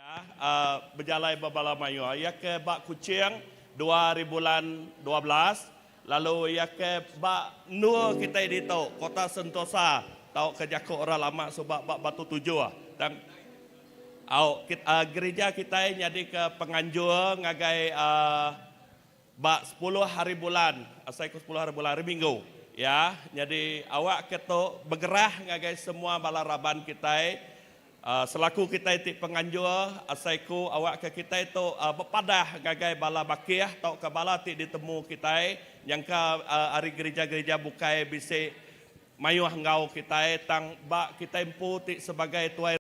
Ya, bejalai ba bala mayuh. Iya ke ba Kuching dua hari bulan 12, lalu iya ke ba endur kitai ditu, Kota Sentosa tauka jaku orang lama suba ba Batu Tujuh. Tang au gerija kitai nyadika penganjur ngagai Ba sepuluh hari bulan, asai ku sepuluh hari bulan, hari Minggu, ya, nyadi awak ke tu begerah ngagai semua bala raban kitai, selaku kitai ti penganjur, asai ku awak ke kitai tu bepadah ngagai bala bakih tauka bala ti ditemu kitai, nyangka ari gerija-gerija bukai bisi mayuh enggau kitai tang ba kitai empu ti sebagai tuai.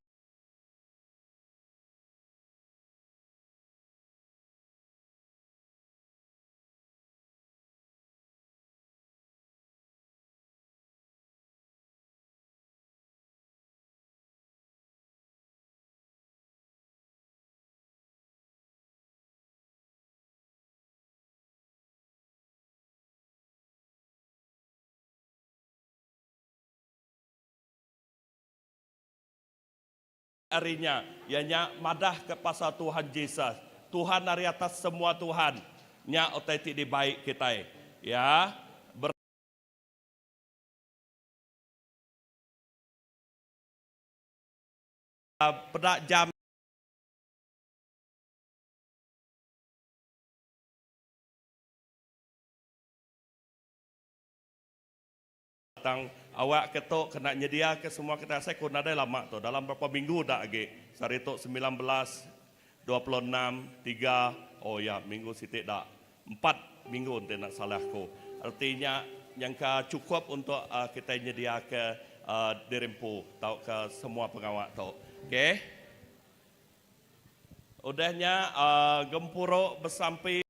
Ari nya, iya nya madahka pasal Tuhan Jesus, Tuhan ari atas semua tuhan. Nya utai ti dibai kitai. Ya. Ber. Peda jam. Tang awak ke tu kena nyediaka semua kitai asai ku nadai lama tu dalam berapa minggu da agi sehari tu 19, 26, tiga oh ya minggu siti da empat minggu enti enda salah ku reti nya nyangka chukup untuk kitai nyediaka diri empu tauka semua pengawa tu. Okey. Udah nya gempuru besampi.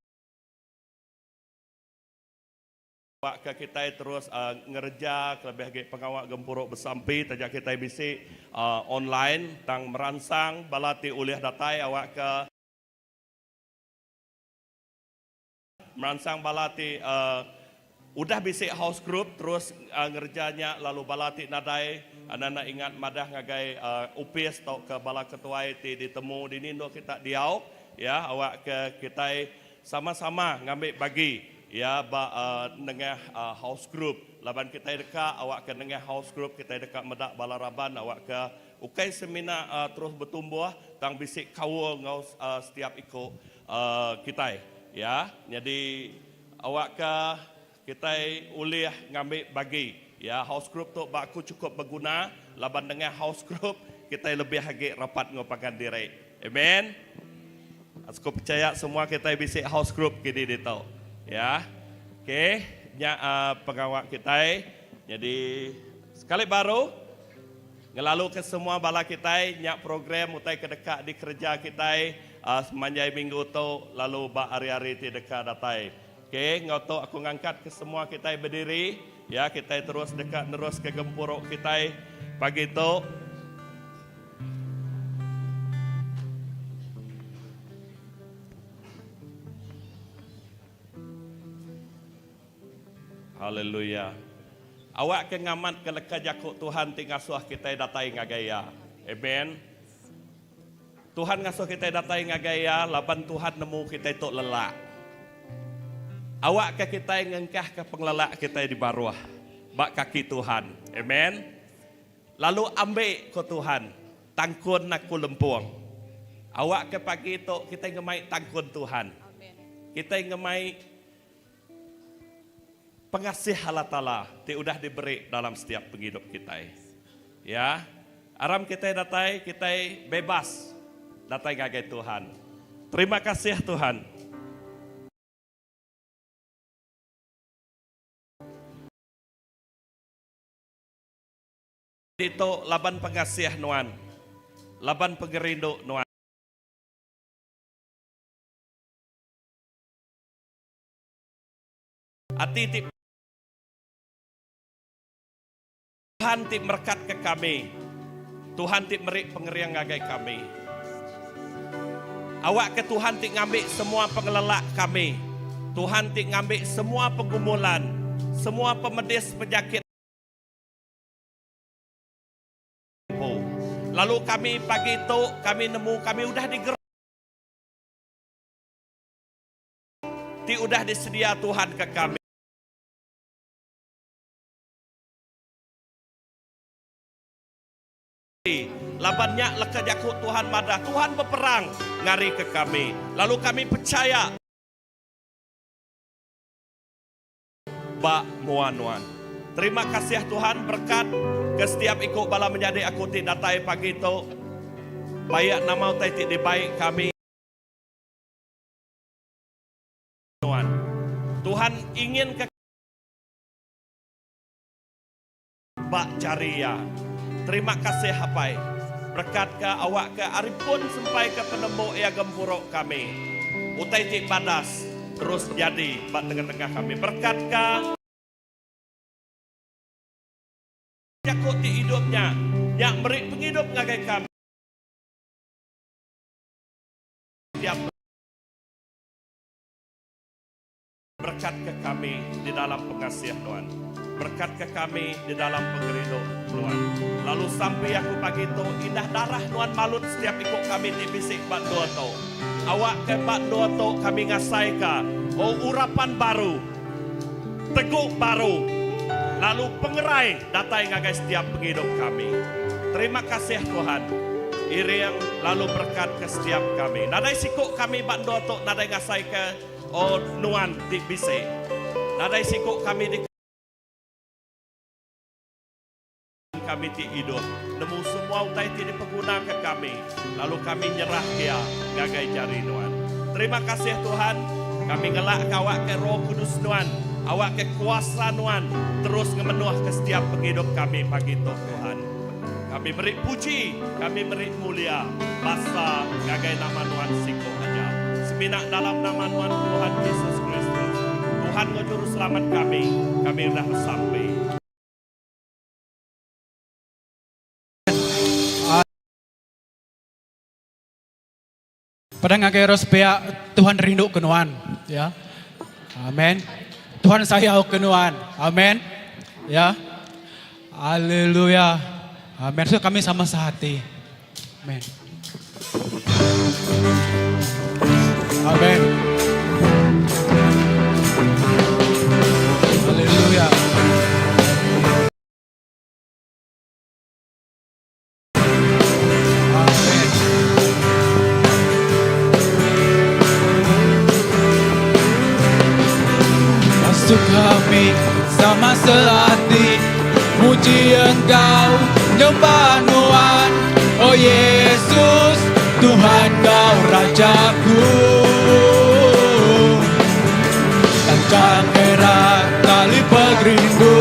Baka kitai terus ngereja kelebih agi pengawa gempuru besampi taja kitai bisi online tang meransang bala ti ulih datai awakka meransang bala ti udah bisi house group terus ngereja nya lalu bala ti nadai enda ingat madah ngagai opis tauka bala ketuai ti ditemu dini endur kita diau ya awakka kitai Sama-sama ngambi bagi iya ba nengah house group laban kitai deka awakka nengah house group kitai deka meda bala raban awakka ukai semina terus betumbuh tang bisi kaul enggau setiap iku kitai ya. Nyadi awakka kitai ulih ngambi bagi iya house group tu ba aku chukup beguna laban nengah house group kitai lebih agi rapat enggau pangan diri. Amen. Aku pechaya semua kitai bisi house group kini ditu. Ya. Okey, nya pengawa kitai. Nyadi sekali baru ngelaluka semua bala kitai nya program utai ke deka dikereja kitai semanjai minggu tu lalu ba hari-hari ti deka datai. Okey, enggau tu aku ngangkatka semua kitai bediri. Ya, kitai terus deka neruska gempuru kitai pagi tu. Haleluya. Awak ke ngamatka leka jaku Tuhan ti ngasuh kitai datai ngagai Iya. Amen. Tuhan ngasuh kitai datai ngagai Iya laban Tuhan nemu kitai tu lelak. Awak ke kitai ngengkahka pengelelak kitai di baruh ba kaki Tuhan. Amen. Lalu ambi, ko Tuhan, tangkun aku lempung. Awakka pagi tu kitai ngemai tangkun Tuhan. Kitai ngemai pengasih Allah Taala ti udah diberi dalam setiap pengidup kitai. Ya. Aram kitai datai, kitai bebas datai ngagai Tuhan. Terima kasih Tuhan. Ditu laban pengasih Nuan. Laban pengerindu Nuan. Ati ti. Tuhan ti merekatka kami. Tuhan ti meri pengering ngagai kami. Awakka Tuhan ti ngambi semua pengelelak kami. Tuhan ti ngambi semua pengumulan, semua pemedis penyakit. Empu. Lalu kami pagi tu kami nemu kami udah digerak ti udah disedia Tuhan ke kami. Laban nya leka jaku Tuhan madah Tuhan beperang ngarika kami lalu kami pechaya ba mua nuan. Terima kasih Tuhan berekat ke setiap iku bala menyadi aku ti datai pagi tu. Baik nama utai ti dibai kami. Nuan. Tuhan inginka. Ba jari iya. Terima kasih apai. Berekat ka awak ka ari pun sempai ka penemu iya gempuru kami. Utai ti badas terus nyadi ba tengah-tengah kami. Berekat ka. Jaku ti idup nya, nya meri pengidup ngagai kami tiap. Berekatka kami di dalam pengasih Nuan. Berekatka kami di dalam pengerindu Nuan. Lalu sampi aku pagi tu, indah darah Nuan malut setiap iku kami ti bisi ba endur tu. Awakka ba endur tu kami ngasaika, oh, urapan baru, tegu baru, lalu pengerai datai ngagai setiap pengidup kami. Terima kasih Tuhan. Iring lalu berekatka setiap kami. Nadai siku kami ba endur tu nadai ngasaika. O nuan ti bisi. Nadai siku kami di. Kami ti idup nemu semua utai ti dipegunaka kami, lalu kami nyerahka iya ngagai jari Nuan. Terima kasih Tuhan, kami ngelakka awakka Roh Kudus Nuan, awakka kuasa Nuan terus ngemenuhka setiap pengidup kami pagi tu Tuhan. Kami meri puji, kami meri mulia, basa ngagai nama Nuan siku aja. Semina dalam nama Nuan Tuhan Jesus Kristus, Tuhan enggau Juruselamat kami, kami udah besampi. Pada ngagai orang sepiak Tuhan rindu ke nuan ya. Amen. Tuhan sayau ke nuan. Amen. Ya. Haleluya. Amen. So kami sama sehati. Amen. Amen. Haleluya. Masuk kami sama sehati Muji engkau nyembah nuan Oh Yesus Tuhan kau Rajaku Tancang erat tali pengerindu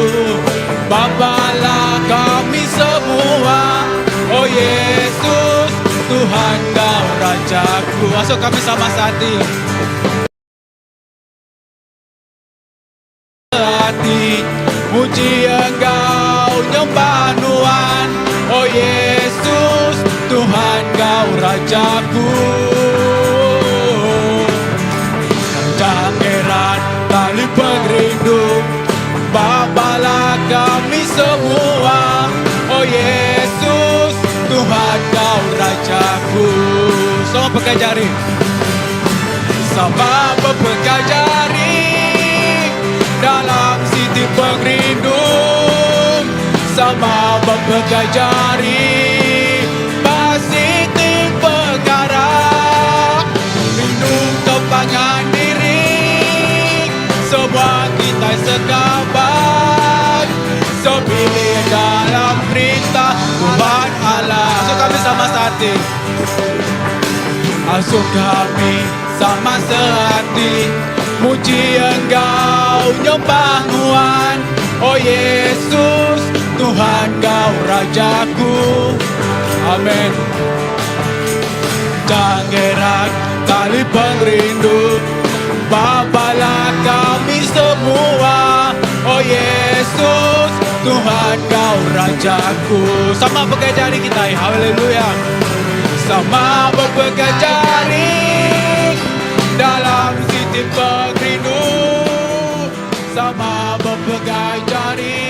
Bapalah kami semua Oh Yesus Tuhan kau Rajaku Masuk kami sama sehati Hati Muji engkau nyembah nuan Oh Yesus Tuhan kau Rajaku Tanjang erat tali pengerindu Bapalah kami semua Oh Yesus Tuhan kau Rajaku Semua pegai jari Sama bepegai jari Dalam siti pengerindu Sama bepegai jari Ba siti pekara Rindu ke pangan diri Semua kitai sekaban Sebilik dalam perintah Tuhan Allah Asuh kami sama sehati Asuh kami sama sehati Muji enggau nyembah nuan Oh Yesus Tuhan kau Rajaku Amen Tangerak tali pengerindu Bapalah kami semua Oh Yesus Tuhan kau Rajaku Sama pegai jari kita Haleluya Sama berpegai jari Dalam siti pengerindu Sama berpegai jari.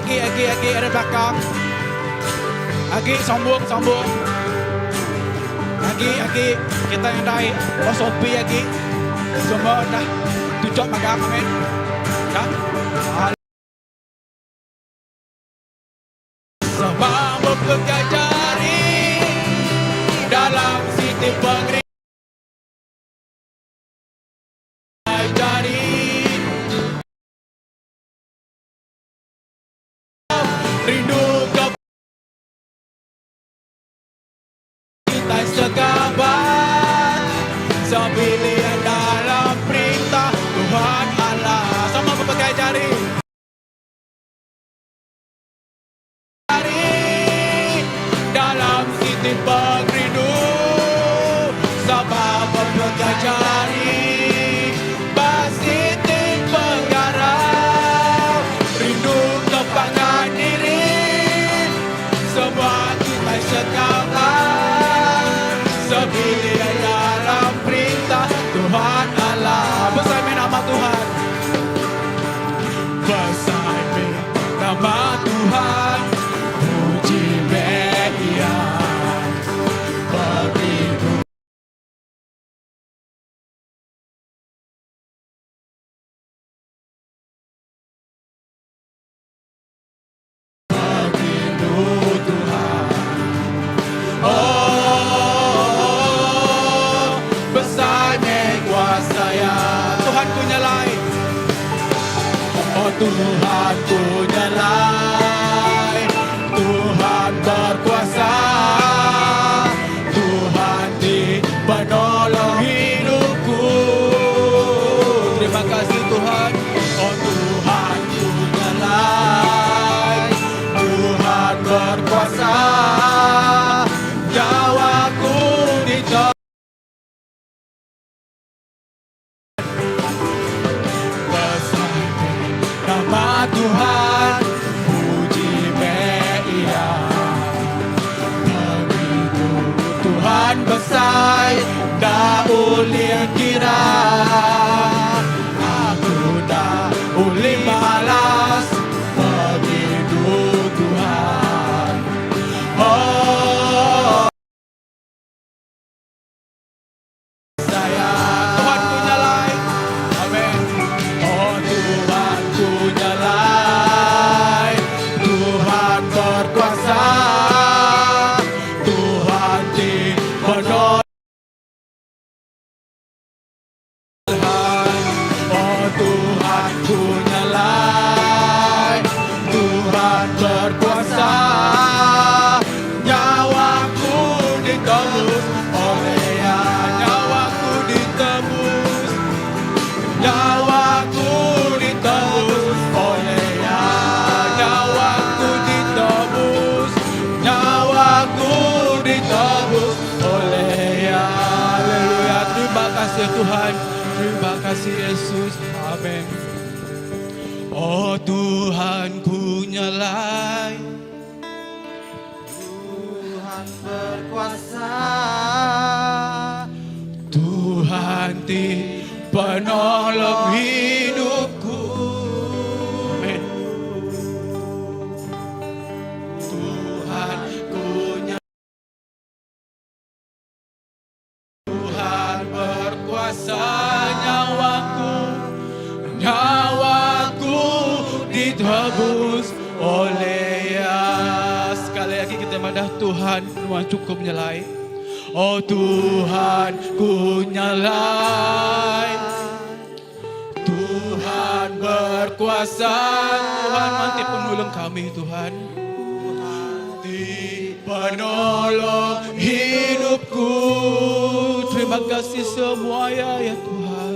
agi agi agi ari belakang. Agi sambung sambung. Agi agi kita nadai SOP agi. Semua dah tuchuk magang amen. Dah. Sama bepegai jari dalam siti pengerindu jari rindu ke kitai sekaban sebilik dalam perintah Tuhan Allah. Sama bepegai jari. Ari dalam siti pengerindu sama bepegai jari ba siti pengarap rindu ke pangan diri semua kitai sekaban sebilik dalam perintah Tuhan Allah. Besai meh nama Tuhan. Besai meh nama Tuhan puji meh iya Beribu Pengerindu Tuhan Oh besai meh kuasa iya Tuhan ku nyelai Oh Tuhan ku nyelai Tuhan berkuasa Tuhan ti penolong hidupku Terima kasih Tuhan Oh Tuhan ku nyelai Tuhan berkuasa Nyawaku ditebus Besai nama Tuhan Puji meh iya Pengerindu Tuhan besai Enda ulih kira Aku enda ulih malas Pengerindu Tuhan Oh Saya Tuhan ku nyalai Amen Oh Tuhan ku nyalai Tuhan berkuasa Tuhan ti penolong Oh Tuhan ku nyalai Tuhan berkuasa Nyawaku ditebus oleh Ya Nyawaku ditebus Nyawaku ditebus oleh Ya Nyawaku ditebus Nyawaku ditebus oleh Ya Haleluya Terima kasih Tuhan Terima kasih Yesus Amin Oh Tuhan ku nyelai Tuhan berkuasa Tuhan ti penolong hidupku Amin Tuhan ku Tuhan berkuasa nyawaku nyawaku ditebus oleh Ya Sekali lagi kita madah Tuhan nuan cukup nyelai Oh Tuhan ku nyelai Tuhan berkuasa Tuhan manti penolong kami Tuhan Ti penolong hidupku Terima kasih semua ya ya Tuhan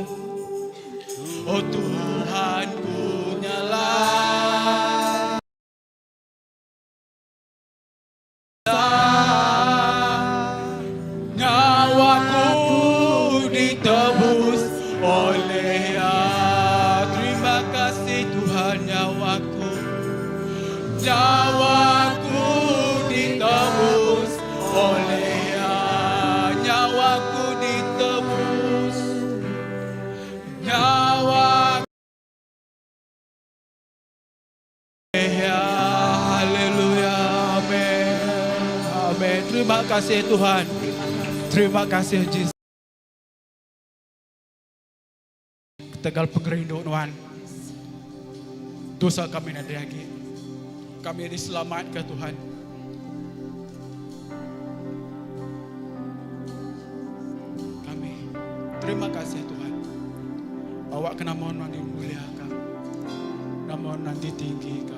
Oh Tuhan ku nyelai Nyawaku ditebus oleh Ya. Terima kasih Tuhan nyawaku Nyawaku ditebus oleh Ya. Nyawaku ditebus Nyawa Iya. kasih Tuhan. Terima kasih Jesus. Ketegal pengerindu nuan. Dosa kami nadai agi. Kami diselamatka Tuhan. Kami terima kasih Tuhan. Awakka nama nuan dimuliaka. Nama nuan ditinggika.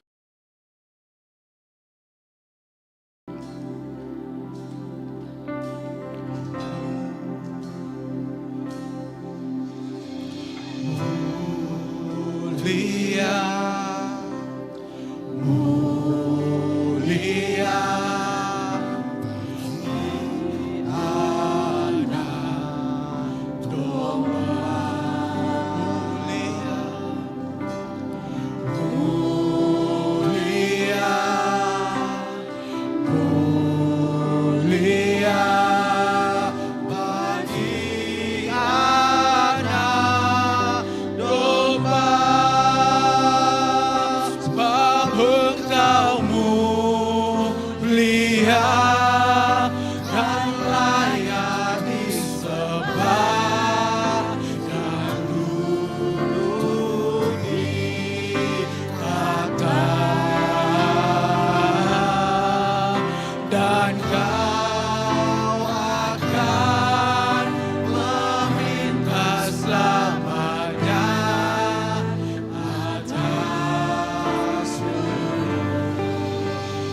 Mulia, mulia bagi Anak Domba. Mulia, mulia, mulia bagi Anak Domba. Sebab Engkau mulia dan layak disembah dan duduk di takhta, dan Kau akan memerintah selamanya atas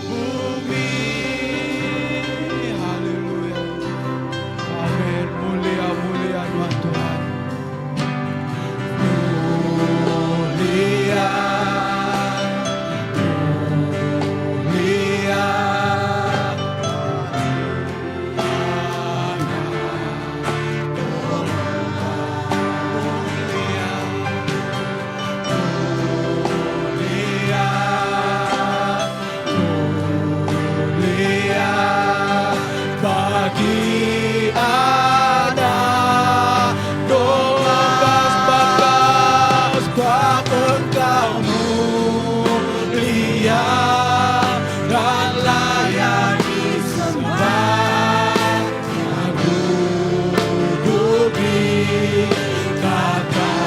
bumi. Haleluya. Amin. Mulia, mulia Tuhan Tuhan. Mulia, mulia Anak Mulia, mulia, mulia bagi Anak Domba. Sebab Engkau mulia dan layak disembah dan duduk di takhta,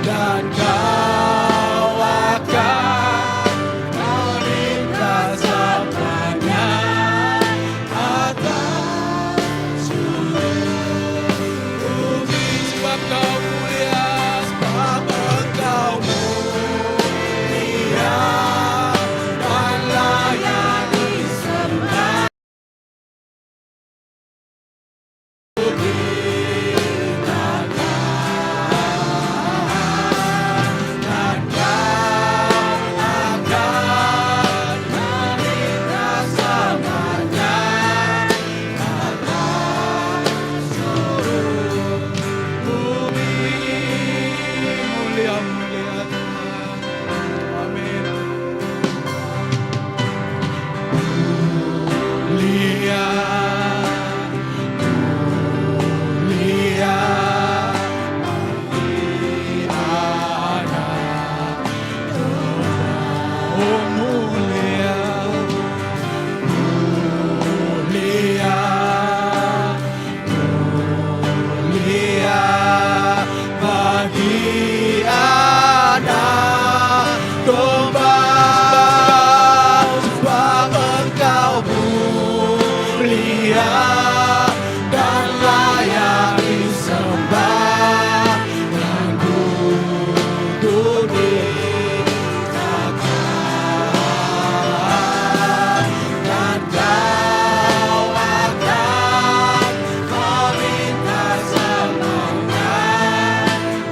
dan Kau akan memerintah selamanya atas bumi. Sebab Kau mulia, sebab Engkau mulia dan layak disembah di takhta, dan Kau akan memerintah selamanya atas seluruh bumi. Mulia, mulia Tuhan. Amin. Mulia, mulia bagi Anak Domba. Oh mulia, mulia, mulia bagi Anak Domba. Sebab Engkau mulia dan layak disembah dan duduk di takhta, dan Kau akan memerintah selamanya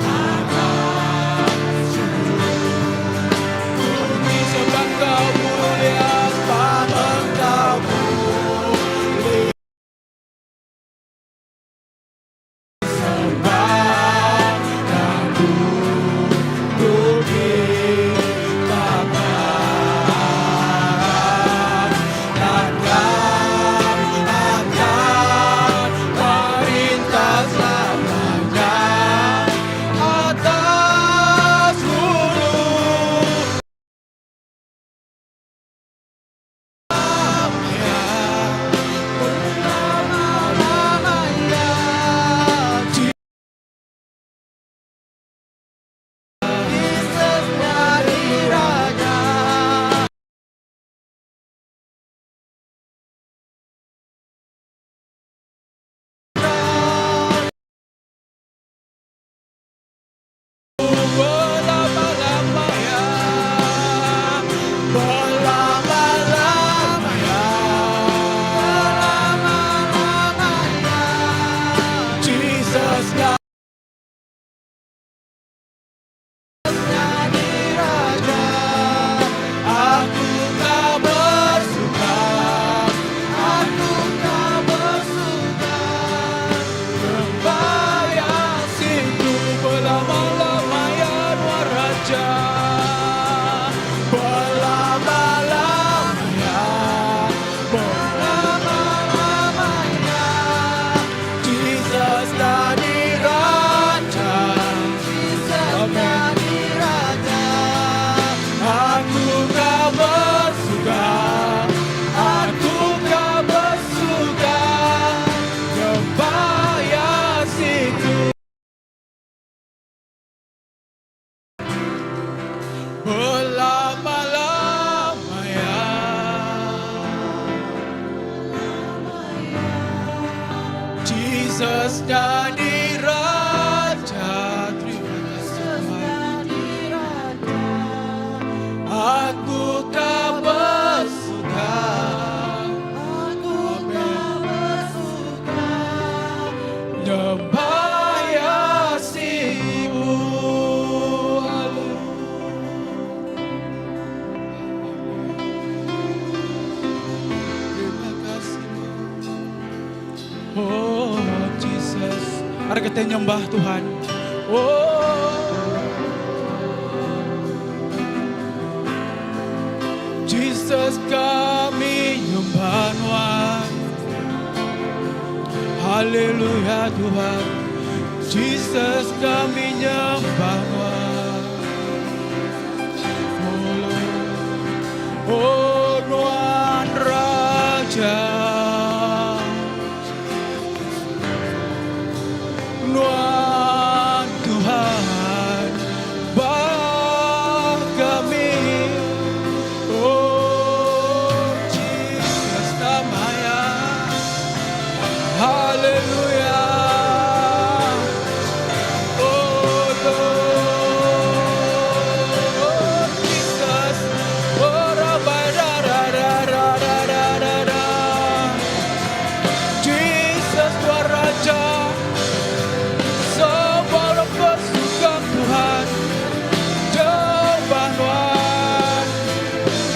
atas bumi. Sebab Kau mulia, sebab Engkau mulia. Jesus nyadi Raja. Terima kasih Tuhan. Aku ka bersuka. Aku ka bersuka. Nyembah ya siku. Terima kasih Lord. Oh Jesus. Mari kita nyembah Tuhan. Oh Jesus kami nyembah Tuhan. Haleluya Tuhan. Jesus kami nyembah Tuhan. Oh Lord. Oh Tuhan Raja. Tuhan Tuhan bah kami. Oh Jesus namanya. Haleluya. Oh Lord Jesus. Oh Rabbi da da da da da da da da. Jesus Tuhan Raja. Semua orang bersuka Tuhan. Nyembah Tuhan.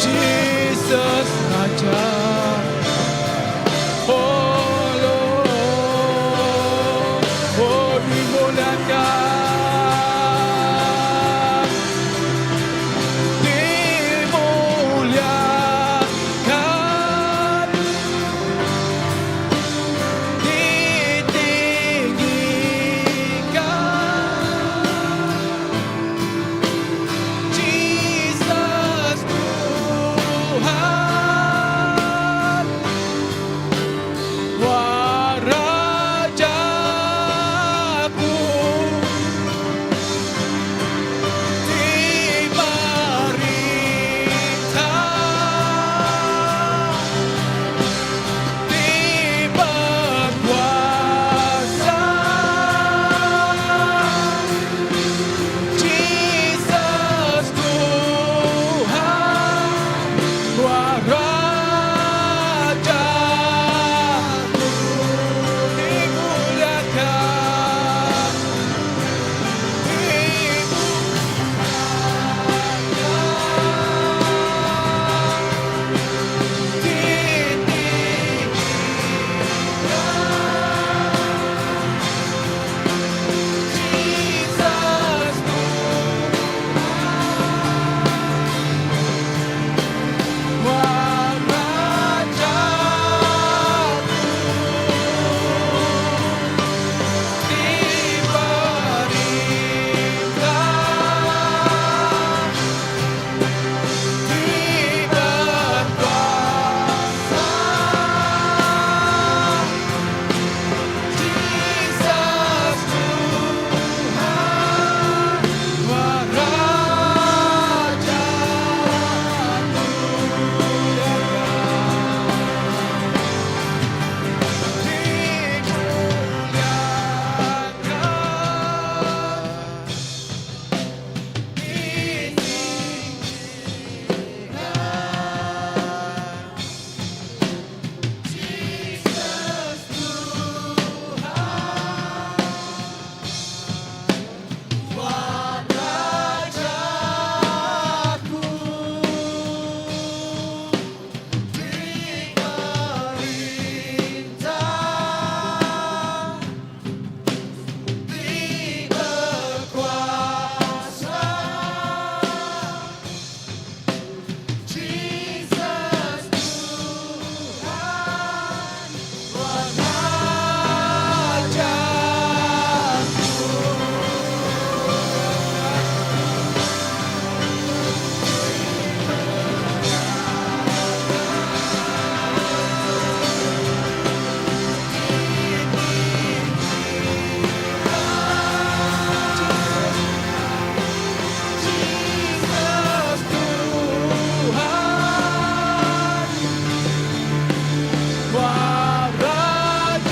Jesus Raja. Oh Lord, oh dimuliakan, dimuliakan, ditinggikan, Jesus Tuhan. Wah Rajaku Dimerintah Diberkuasa Jesus Tuhan Wah Rajaku dimuliakan dimuliakan ditinggikan Jesus Tuhan Wah Rajaku Diperintah Diberkuasa Jesus Tuhan Wah Rajaku Dimuliakan Ditinggikan Jesus Tuhan Wah Rajaku Diperintah Diberkuasa Jesus Tuhan Wah Rajaku Jesus Tuhan Wah Rajaku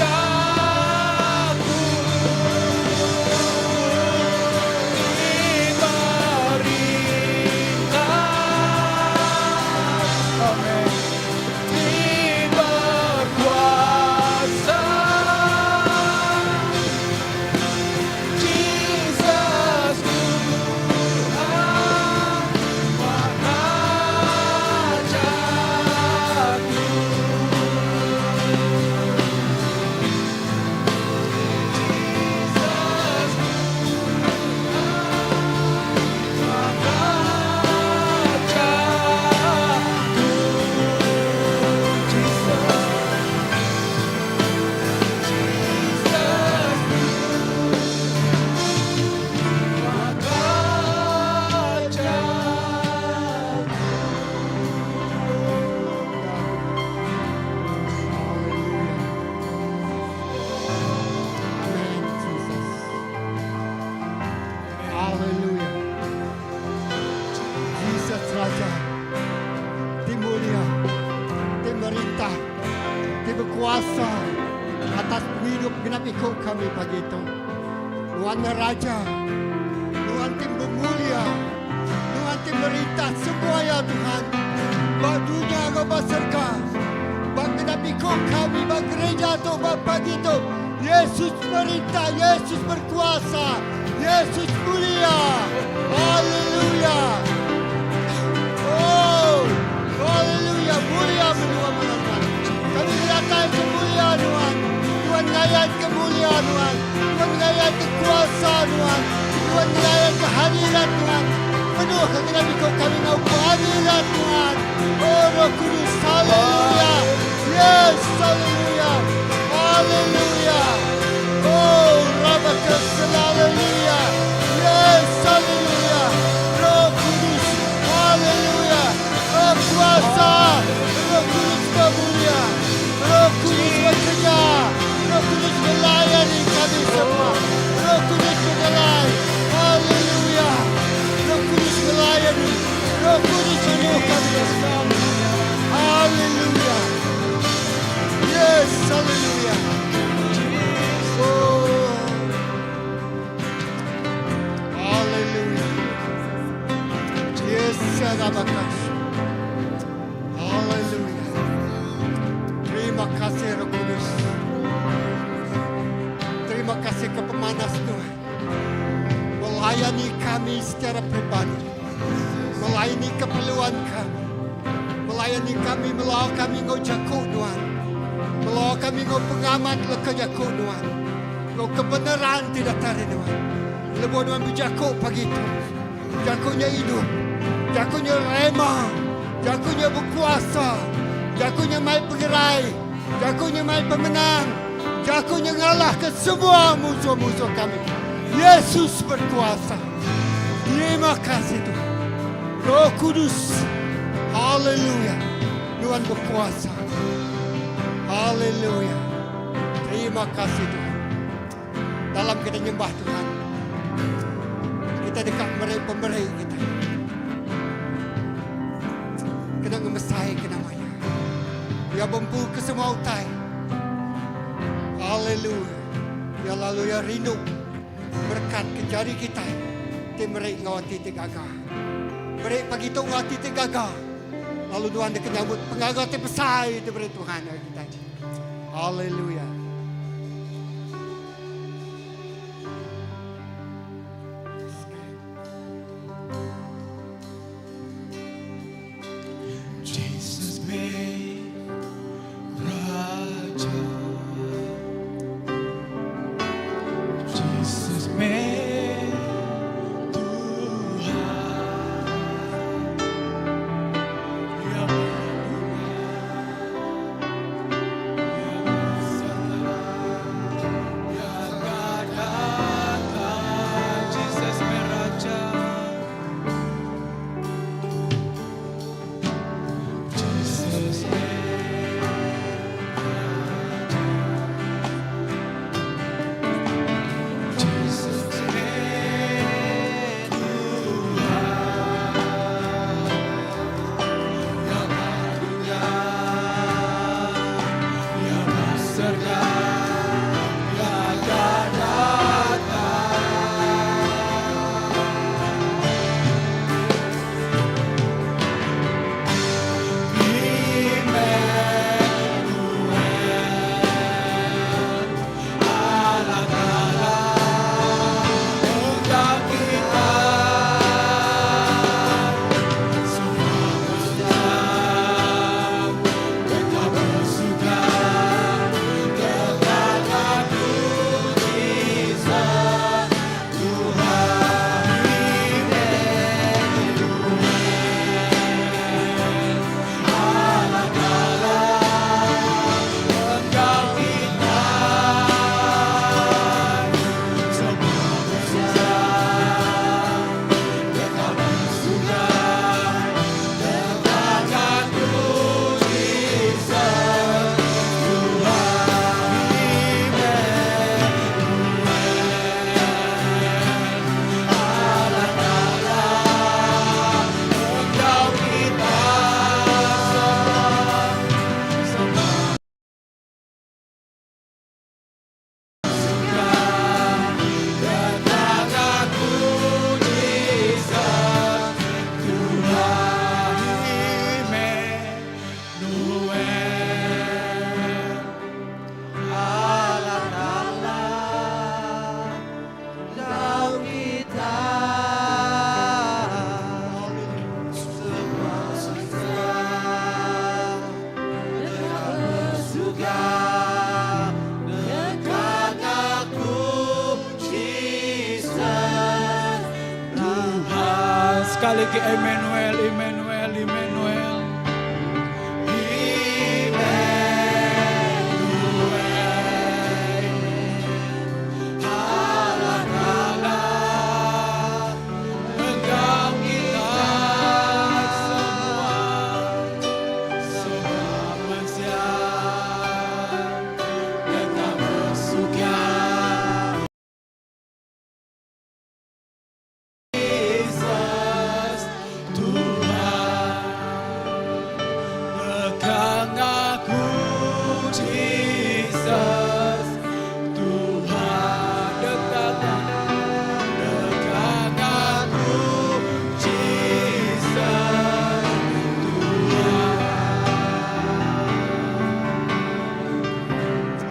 ti bekuasa atas pengidup genap iku kami pagi tu. Nuan nya Raja, Nuan ti bemulia, Nuan ti merintah semua ya Tuhan, ba dunya enggau ba serega. Ba genap iku kami ba gereja tu ba pagi tu, Yesus merintah, Yesus berkuasa, Yesus mulia. Haleluya. Oh, haleluya, mulia menua bala Tuhan. Kami datai ke mulia Tuhan. Tuhan ngayan ke mulia Tuhan. Tuhan ngayan ke kuasa Tuhan. Tuhan ngayan ke hadirat Tuhan. Penuh ke kena ikut kami ngau kehadirat Tuhan. Oh Roh Kudus, haleluya. Yes, haleluya. Haleluya. Oh, Rabakas, haleluya. Yes, haleluya. Roh Kudus, haleluya. Roh kuasa, Roh Kudus bermulia. Roh Kudus bekerja. Roh Kudus melayani kami semua. Roh Kudus berjalan. Haleluya. Roh Kudus melayani. Roh Kudus penuh kami semua. Haleluya. Yes, haleluya. Oh. Haleluya. Yes, Rabakas. Haleluya. Terima kasih Roh Kudus. Terima kasih ke pemanas Tuhan. Melayani kami secara pribadi. Melayani keperluan kami. Melayani kami, melalui kami ngau jaku Tuhan. Melalui kami ngau pengamat leka jaku Tuhan. Ngau kebenaran tidak tarik Tuhan. Lebuh Tuhan berjaku pagi itu. Jakunya hidup. Jakunya rema. Jakunya berkuasa. Jakunya mai pengerai. Jakunya mai pemenang. Jakunya ngalah ke semua musuh-musuh kami. Yesus berkuasa. Terima kasih Tuhan. Roh Kudus. Haleluya. Tuhan berkuasa. Haleluya. Terima kasih Tuhan. Dalam kita nyembah Tuhan. Kita dekat meri pemberi kita. Kena ngemesai ke namanya. Ya bempu ke semua utai. Haleluya. Ya lalu ya rindu berkat ke jari kita. Ti meri ngau ati ti gaga. Meri pagi tu ngau ati ti gaga. Lalu Tuhan dia nyambut pengaga ti besar itu beri Tuhan dari kita. Haleluya. Jesus meh Raja Jesus meh Tuhan Ya Tuhan Ya Salam. Sekali lagi Emmanuel, Emmanuel, Emmanuel.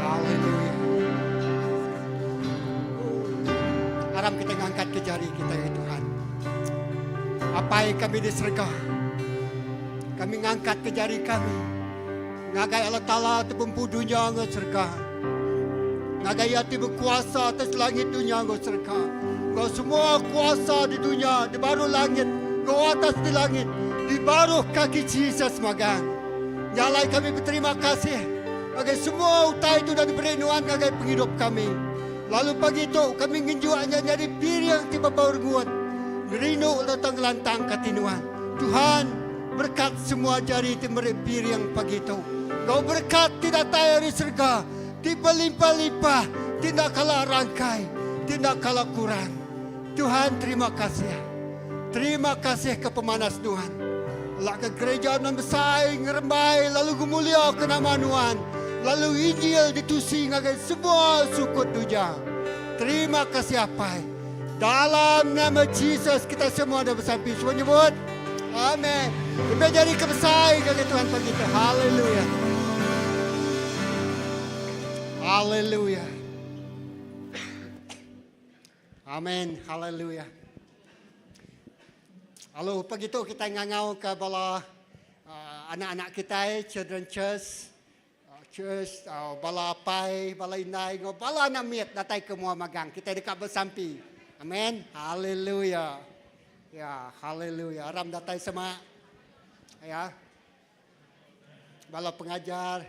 Haleluya. Aram kita ngangkat ke jari kita ya Tuhan. Apai kami di serega. Kami ngangkat ke jari kami. Ngagai Allah Taala ti bempu dunya enggau serega. Ngagai Iya ti bekuasa atas langit dunya enggau serega. Enggau semua kuasa di dunya, di baruh langit, enggau atas di langit, di baruh kaki Jesus magang. Nya alai kami beterima kasih ngagai semua utai ti udah diberi Nuan ngagai pengidup kami. Lalu pagi tu kami ngenjuk nya nyadi piring ti bebau rengut, ngerindu sereta ngelantangka ati Nuan. Tuhan, berekat semua jari ti meri piring pagi tu enggau berekat ti datai ari serega ti belimpah-limpah ti enda kala rangkai, ti enda kala kurang. Tuhan terima kasih. Terima kasih ke pemanas Nuan. Lak ke gereja Nuan besai ngerembai lalu gemulia ke nama Nuan lalu Injil ditusi ngagai semua sukut dunya. Terima kasih Apai. Dalam nama Jesus kita semua dah besampi. Semua nyebut Amen. Lebih jadi ke besai ngagai Tuhan pagi tu. Haleluya. Haleluya. Amen. Haleluya. Lalu pagi tu kita ngangau ke bala uh, anak-anak kita, children church, uh, church, uh, bala apai, bala indai, ngau bala anak mit datai ke mua magang. Kita dekat bersampi. Amen. Haleluya. Ya, haleluya. Aram datai sama. Ya. Bala pengajar.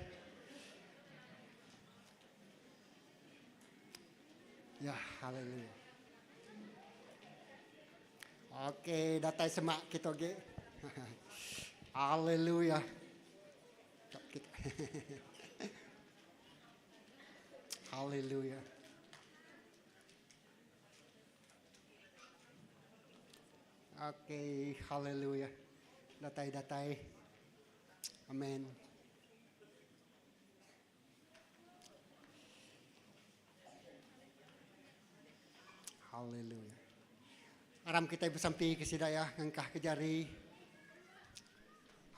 Ya, haleluya. Okey, datai semak kita ge. Haleluya. Kita. Haleluya. Okey, haleluya. Datai datai. Amen. Haleluya. Aram kita besampi ke sida ya, ngengkah ke jari.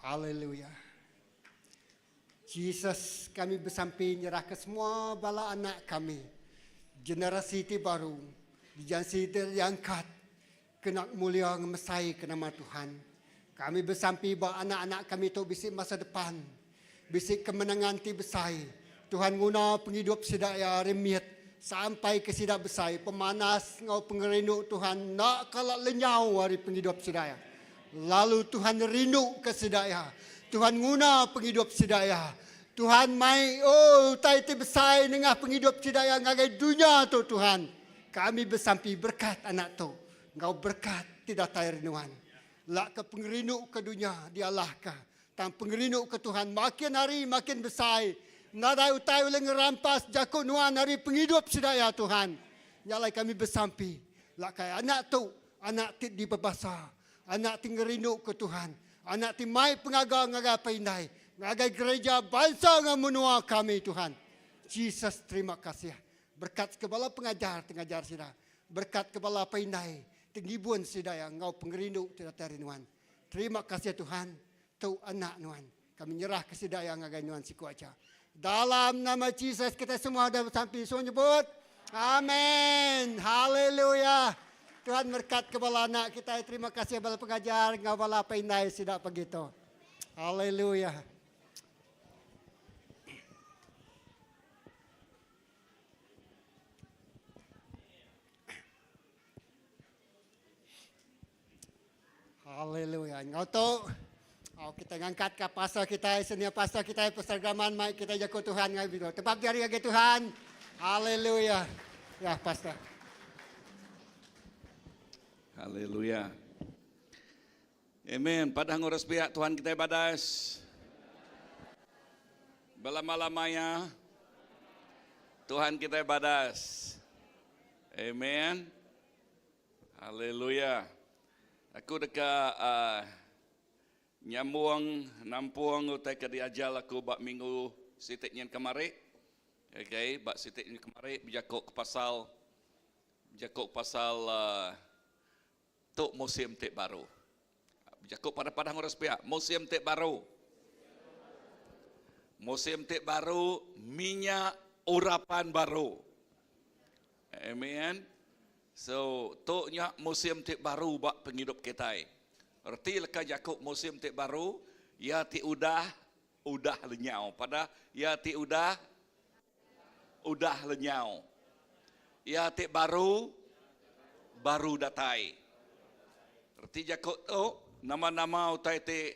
Haleluya. Jesus, kami besampi nyerah ke semua bala anak kami. Generasi ti baru, dijansi ti diangkat kena mulia ngemesai ke nama Tuhan. Kami besampi ba anak-anak kami tu bisi masa depan. Bisi kemenangan ti besai. Tuhan nguna pengidup sida iya ari mit sampai ke sida besai. Pemanas enggau pengerindu Tuhan enda kala lenyau ari pengidup sida iya. Lalu Tuhan rindu ke sida iya. Tuhan nguna pengidup sida iya. Tuhan mai oh utai ti besai nengah pengidup sida iya ngagai dunya tu Tuhan. Kami besampi berkat anak tu enggau berkat ti datai ari Nuan. Lak ke pengerindu ke dunya dialahka Tang pengerindu ke Tuhan makin hari makin besai. Nadai utai ulih ngerampas jaku nuan ari pengidup sida iya Tuhan. Nya alai kami besampi lakai anak tu anak ti dibebasa, anak ti ngerindu ke Tuhan, anak ti mai pengaga ngagai apai indai, ngagai gereja bansa enggau menua kami Tuhan. Jesus terima kasih. Berkat ke bala pengajar ti ngajar sida. Berkat ke bala apai indai ti ngibun sida iya enggau pengerindu ti datai ari nuan. Terima kasih Tuhan, tu anak nuan. Kami nyerah ke sida iya ngagai nuan siku aja. Dalam nama Jesus kita semua udah besampi. Semua nyebut, Amen. Haleluya. Tuhan berkat ke bala anak kita. Terima kasih bala pengajar enggau bala apai indai sida pagi tu. Haleluya. Haleluya. Enggau tu, au kita ngangkatka pastor kitai, senior pastor kitai, Pastor Graman mai kitai jaku Tuhan ngagai video. Tebap jari ngagai Tuhan. Haleluya. Ya, pastor. Haleluya. Amen. Padah ngurus pihak Tuhan kitai badas. Belama-lamanya Tuhan kitai badas. Amen. Haleluya. Aku deka uh, nyambung nampung utai ke diajar aku ba minggu siti nyin kemari. Okay, ba siti nyin kemari bejaku ke pasal bejaku pasal uh, Tu musim ti baru. Bejaku padah-padah ngurus pia, musim ti baru. Musim ti baru, minyak urapan baru. Amen. So, tu nya musim ti baru ba pengidup kitai. Reti leka jaku musim ti baru, iya ti udah, udah lenyau. Padah, iya ti udah, udah lenyau. Iya ti baru, baru datai. Reti jaku tu, nama-nama utai ti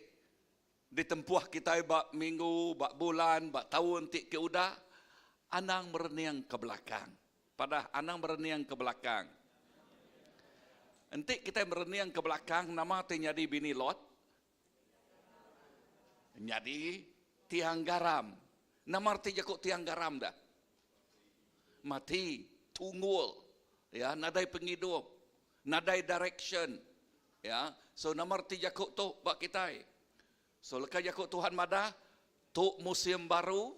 ditempuh kitai ba minggu, ba bulan, ba taun ti ke udah, anang merening ke belakang. Padah anang merening ke belakang. Enti kitai merening ke belakang, nama ti nyadi bini Lot? Nyadi tiang garam. Nama reti jaku tiang garam dah? Mati, tunggul, ya, nadai pengidup, nadai direction. Ya, so nama reti jaku tu ba kitai? So leka jaku Tuhan madah, tu musim baru,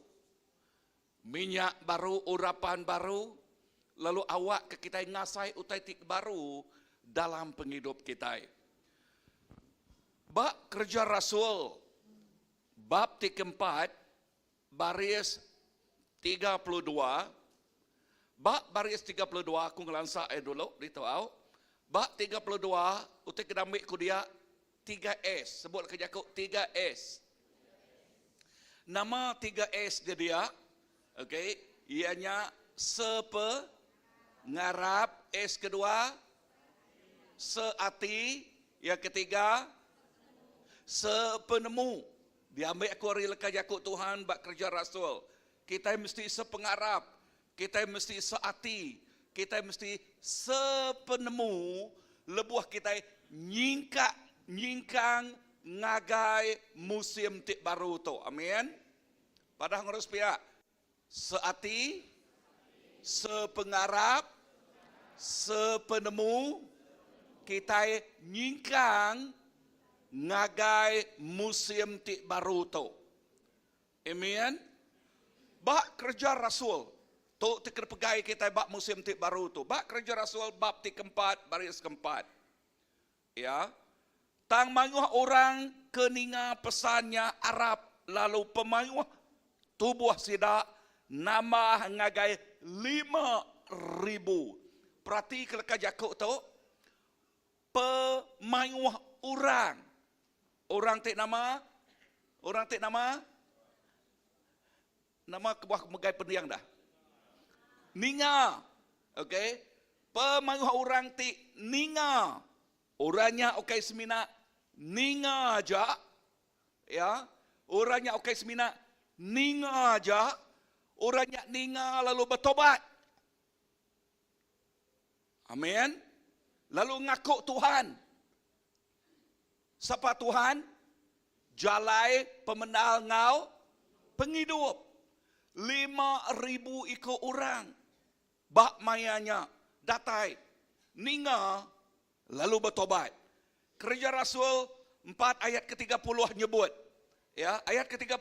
minyak baru, urapan baru, lalu awak ke kitai ngasai utai ti baru dalam pengidup kitai. Ba Kereja Rasul bab ti keempat baris 32, ba baris 32 aku ngelansa iya dulu ditu au. Ba 32 utai ke diambi ku dia 3S, sebut ke jaku 3S. Nama 3S dia dia? Okey, iya nya sepe ngarap S kedua seati, yang ketiga sepenemu. Diambi aku ari leka jaku Tuhan ba Kereja Rasul. Kitai mesti sepengarap, kitai mesti seati, kitai mesti sepenemu lebuh kitai nyingkak nyingkang ngagai musim ti baru tu. Amin. Padah ngurus pia. Seati, sepengarap, sepenemu kitai nyingkang ngagai musim ti baru tu. Amen. Ba Kereja Rasul, tu ti kena pegai kitai ba musim ti baru tu. Ba Kereja Rasul bab ti keempat baris keempat. Iya. Tang mayuh orang ke ninga pesan nya arap lalu pemayuh tubuh sida nambah ngagai 5000. Peratika leka jaku tu, pemayuh orang. Orang ti nama? Orang ti nama? Nama kebuah megai pending dah? Ninga. Okey. Pemayuh orang ti ninga. Orang nya ukai semina ninga aja. Ya. Orang nya ukai semina ninga aja. Orang nya ninga lalu betobat. Amin. Lalu ngaku Tuhan. Sapa Tuhan? Jalai pemendar enggau pengidup. 5000 iku orang ba maya nya datai ninga lalu betobat. Kereja Rasul empat ayat ke 30 nyebut, ya, ayat ke 30,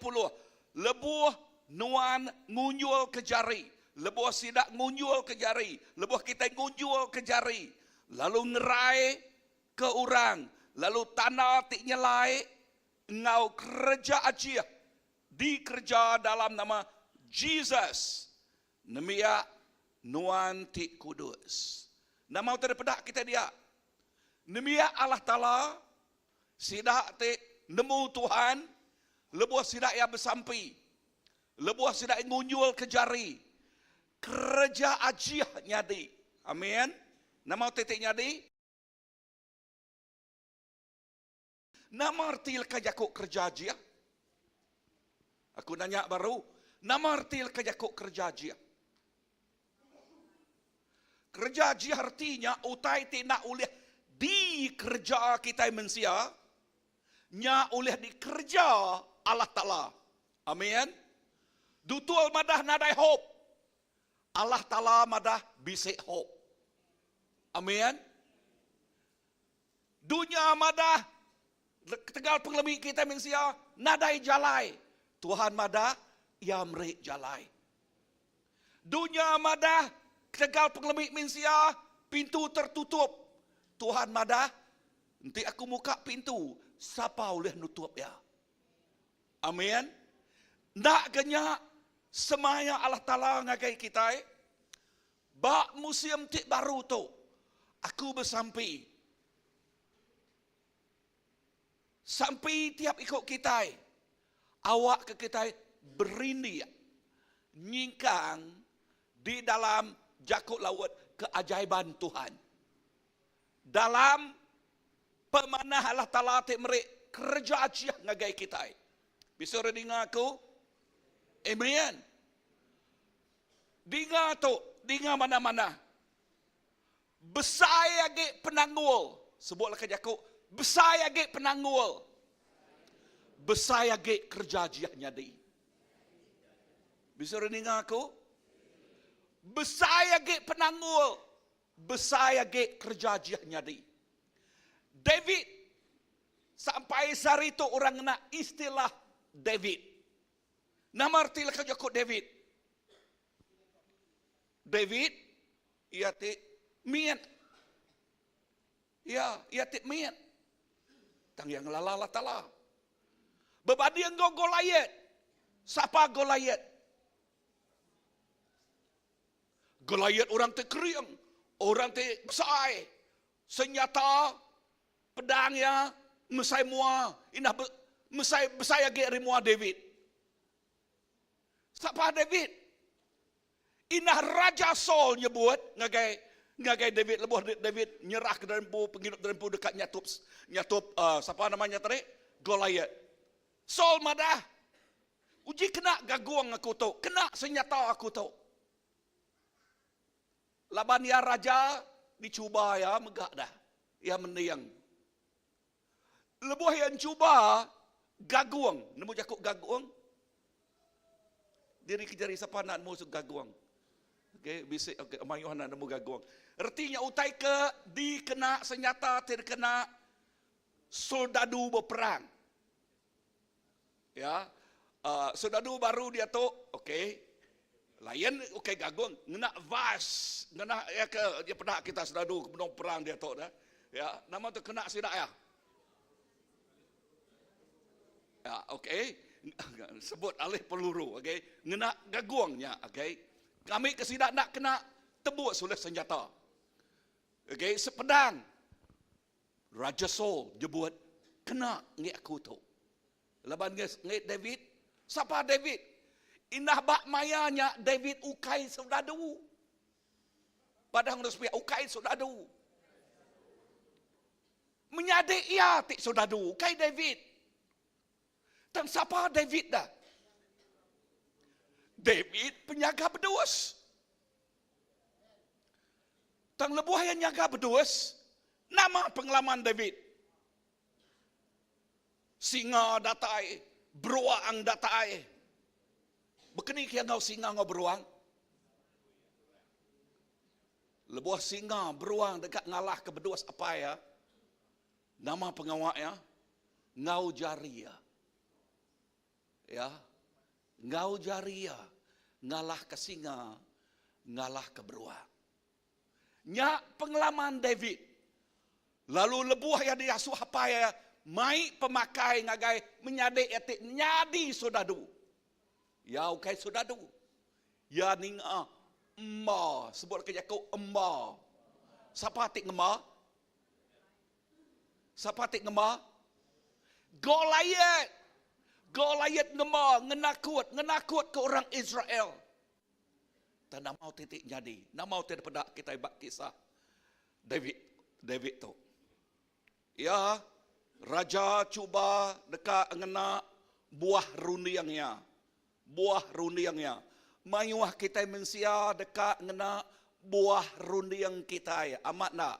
lebuh nuan ngunjulka jari, lebuh sida ngunjulka jari, lebuh kitai ngunjulka jari, lalu ngerai ke orang lalu tanda ti nyelai enggau kereja ajih dikereja dalam nama Jesus nembiak nuan ti kudus. Nama utai dipeda kitai dia? Nembiak Allah Taala sida ti nemu Tuhan lebuh sida iya besampi, lebuh sida iya ngunjulka jari, kereja ajih nyadi. Amin. Nama utai ti nyadi? Nama reti leka jaku kereja ajih? Aku nanya baru, nama reti leka jaku kereja ajih? Kereja ajih reti nya utai ti enda ulih dikereja kitai mensia, nya ulih dikereja Allah Taala. Amin. Dutul madah nadai hope. Allah Taala madah bisi hope. Amin. Dunya madah ketegal pengelemi kitai mensia nadai jalai. Tuhan madah iya meri jalai. Dunya madah ketegal pengelemi mensia pintu tertutup. Tuhan madah enti aku muka pintu sapa ulih nutup iya. Amin. Enda ke nya semaya Allah Taala ngagai kitai? Ba musim ti baru tu, aku besampi. Sampi tiap iku kitai awakka kitai berindik nyingkang di dalam jaku laut keajaiban Tuhan. Dalam pemanah Allah Taala ti meri kereja ajih ngagai kitai. Bisi orang ninga aku? Amen. Dinga tu, dinga manah-manah. Besai agi penanggul. Sebut leka jaku, besai agi penanggul. Besai agi kereja ajih nyadi. Bisi orang ninga aku? Besai agi penanggul. Besai agi kereja ajih nyadi. David sampai sehari tu orang ngena istilah David. Nama reti leka jaku David? David iya ti mit. Iya, iya ti mit. Tang iya ngelala Allah Taala. Bebanding enggau Goliath. Sapa Goliath? Goliath orang ti kering, orang ti besai. Senyata pedang iya mesai mua, indah mesai besai agi ari mua David. Sapa David? Indah Raja Saul nyebut ngagai ngagai David lebuh David nyerahka diri empu pengidup diri empu deka nyatup nyatup uh, sapa nama nya tadi? Goliath. Saul madah, Uji kena gagung aku tu, kena senyata aku tu. Laban iya raja, dicuba iya mega dah. Iya mending. Lebuh iya encuba gagung, nemu jaku gagung? Diri ke jari sapa enda nemu gagung? Okey, bisi okey mayuh enda nemu gagung. Reti nya utai ke dikena senyata ti dikena soldadu beperang. Ya. Uh, soldadu baru dia tu, okey. Lain okey gagung ngena vas, ngena ya ke dia peda kita soldadu ke benung perang dia tu dah. Ya, nama tu kena sida ya. Ya, okey. Sebut alih peluru, okey. Ngena gagungnya, okey. Kami ke sida nak kena tebus oleh senjata. Okey, sepedang Raja Saul nyebut, Kena enggi aku tu. Laban enggi David, sapa David? Indah ba maya nya David ukai soldadu. Padah ngena sepiak ukai soldadu. Menyadi iya ti soldadu, ukai David. Tang sapa David dah? David penyaga bedus. Tang lebuh iya nyaga bedus, nama pengalaman David? Singa datai, beruang datai. Bekeni ke iya enggau singa enggau beruang? Lebuh singa, beruang deka ngalahka bedus apai iya, nama pengawa iya? Enggau jari iya. Iya enggau jari iya ngalahka singa, ngalahka beruang. Nya pengalaman David. Lalu lebuh iya diasuh apai iya mai pemakai ngagai menyadi iya ti nyadi soldadu. Iya ukai soldadu. Iya ninga emba, sebut ke jaku emba. Sapa ti ngemba? Sapa ti ngema? Goliath! Goliath ngema, ngenakut, ngenakutka orang Israel. Tang nama utai ti nyadi, nama utai dipeda kitai ba kisah David, David tu. Ya. Raja cuba deka ngena buah runding iya. Buah runding iya. Mayuh kitai mensia deka ngena buah runding kitai. Amat enda?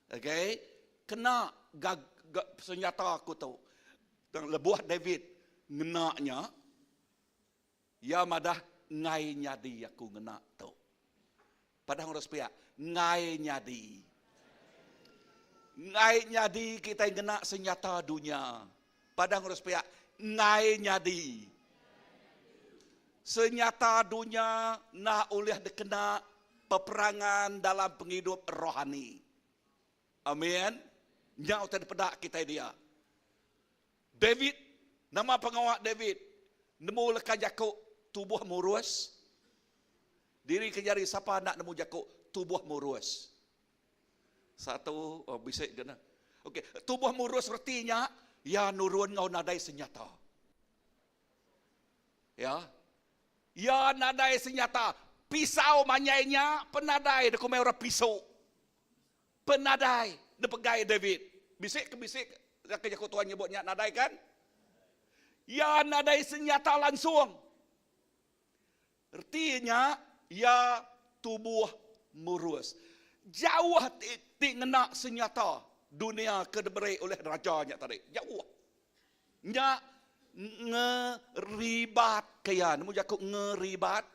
Okay. Kena gag, gag, senjata aku tu. Tang lebuh David ngena nya, iya madah enggai nyadi aku ngena tu. Padah orang sepiak, enggai nyadi. Enggai nyadi kitai ngena senjata dunya. Padah orang sepiak, enggai nyadi. Senyata dunya enda ulih dikena peperangan dalam pengidup rohani. Amin. Nya utai dipeda kitai dia. David, nama pengawa David? Nemu leka jaku tubuh murus. Diri ke jari sapa enda nemu jaku tubuh murus. Satu, oh, bisi kena. Okey, tubuh murus reti nya iya nurun enggau nadai senyata. Ya. Iya nadai senyata. Pisau manjai nya penadai dikumbai orang pisu. Penadai dipegai David. Bisi ke bisi ke jaku Tuhan nyebut nya nadai kan? Iya nadai senyata langsung. Reti nya iya tubuh murus. Jauh ti, ti ngena senyata dunia ke diberi oleh raja nya tadi. Jauh. Nya ngeribat ke iya. Nemu jaku ngeribat?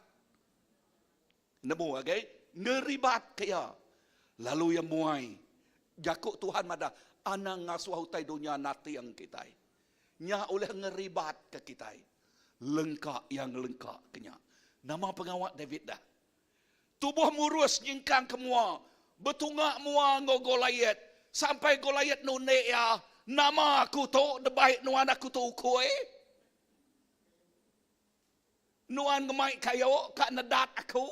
Nemu agi? Ngeribat ke iya. Lalu iya muai. Jaku Tuhan madah, anang ngasuh utai dunya nating kitai. Nya ulih ngeribat ke kitai. Lengka iya ngelengka ke nya. Nama pengawa David dah? Tubuh murus nyingkang ke mua, betunga mua enggau Goliat, sampai Goliat nundi iya, Nama aku tu debai nuan aku tu ukui? Nuan ngemai kayu ka nedat aku?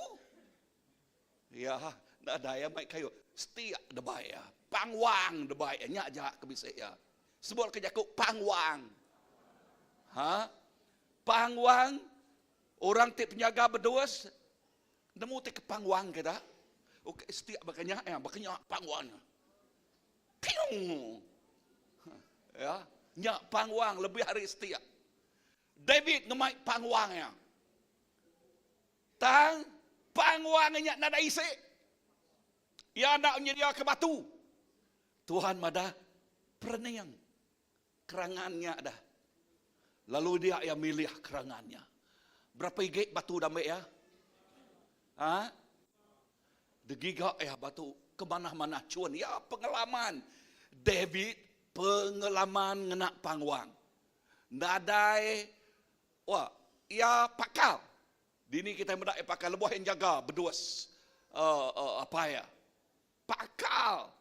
Iya, nadai iya mai kayu. Setiak debai iya. Pangwang debai iya. Nya aja ke bisi iya. Sebut ke jaku pangwang. Ha? Pangwang Orang ti penyaga bedus nemu ti ke pangwang kita. Okey, setiap baka nya ya, baka nya pangwang nya. Piu. Ya, nya pangwang lebih ari setiap. David ngemai pangwang ya. Tang pangwang nya nadai isi. Iya enda nyediaka batu. Tuhan madah perening Kerangan nya dah. Lalu dia iya milih kerangan nya. Berapa igi batu dambe iya? Ha? Degiga iya batu ke manah-manah chun. Iya pengalaman. David pengalaman ngena pangwang. Nadai wah, iya pakar. Dini kitai meda iya pakar lebuh iya njaga bedus uh, uh, apai iya. Pakar.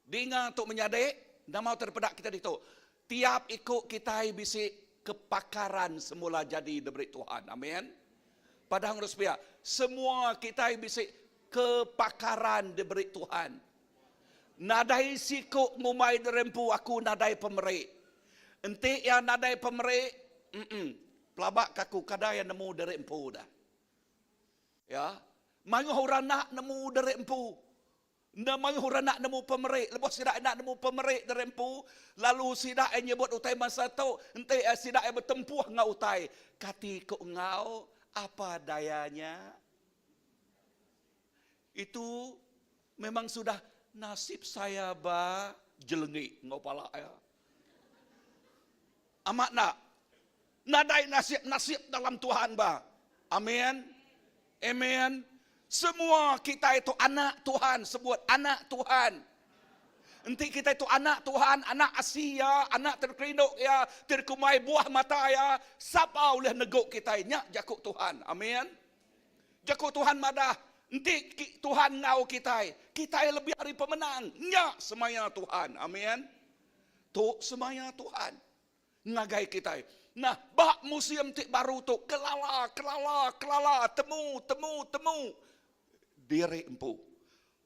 Dinga tu menyadi, nama utai dipeda kita ditu. Tiap iku kitai bisi kepakaran semula jadi diberi Tuhan. Amin. Padah ngurus pia, semua kitai bisi kepakaran diberi Tuhan. Nadai siku ngumbai diri empu aku nadai pemeri. Enti iya nadai pemeri, mm pelaba ka aku kada iya nemu diri empu dah. Ya. Mayuh orang enda nemu diri empu. Enda mayuh orang enda nemu pemeri. Lebuh sida enda nemu pemeri diri empu, lalu sida iya nyebut utai bansa tu, enti sida iya betempuh enggau utai, kati ku enggau, apa dayanya? Itu memang sudah nasib saya ba jelengik enggau pala iya. Amat enda? Nadai nasib-nasib dalam Tuhan ba. Amin. Amen. Semua kitai tu anak Tuhan, sebut anak Tuhan. Enti kitai tu anak Tuhan, anak asi iya, anak terkerindu iya, terkumbai buah mata iya, sapa ulih negu kitai? Nya jaku Tuhan. Amin. Jaku Tuhan madah, enti Tuhan enggau kitai, kitai lebih ari pemenang. Nya semaya Tuhan. Amin. Tu semaya Tuhan ngagai kitai. Nah, ba musim ti baru tu, kelala, kelala, kelala, temu, temu, temu diri empu.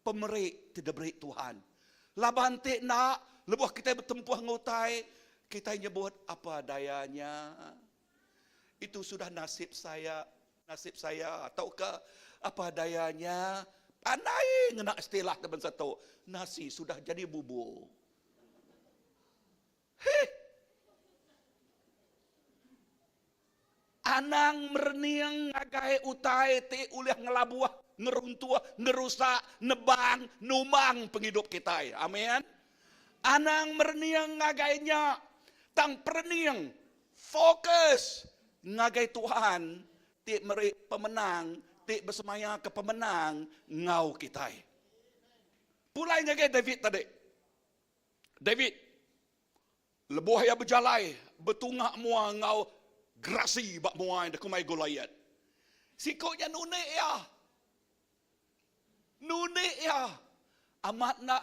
Pemeri ti diberi Tuhan. Laban ti enda, lebuh kitai betempuh enggau utai, kitai nyebut apa dayanya. Itu sudah nasib saya, nasib saya tauka apa dayanya. Pandai ngena istilah ti bansa tu, nasi sudah jadi bubur. Heh. Anang merening ngagai utai ti ulih ngelabuh, ngeruntuh, ngerusak, nebang, numbang pengidup kitai. Amin. Anang merening ngagai nya, tang perening, fokus, ngagai Tuhan ti meri pemenang, ti besemayaka pemenang enggau kitai. Pulai ngagai David tadi. David lebuh iya bejalai betunga mua enggau gerasi ba mua iya dikumbai Goliat. Siku nya nunik iya. Nunik iya. Amat enda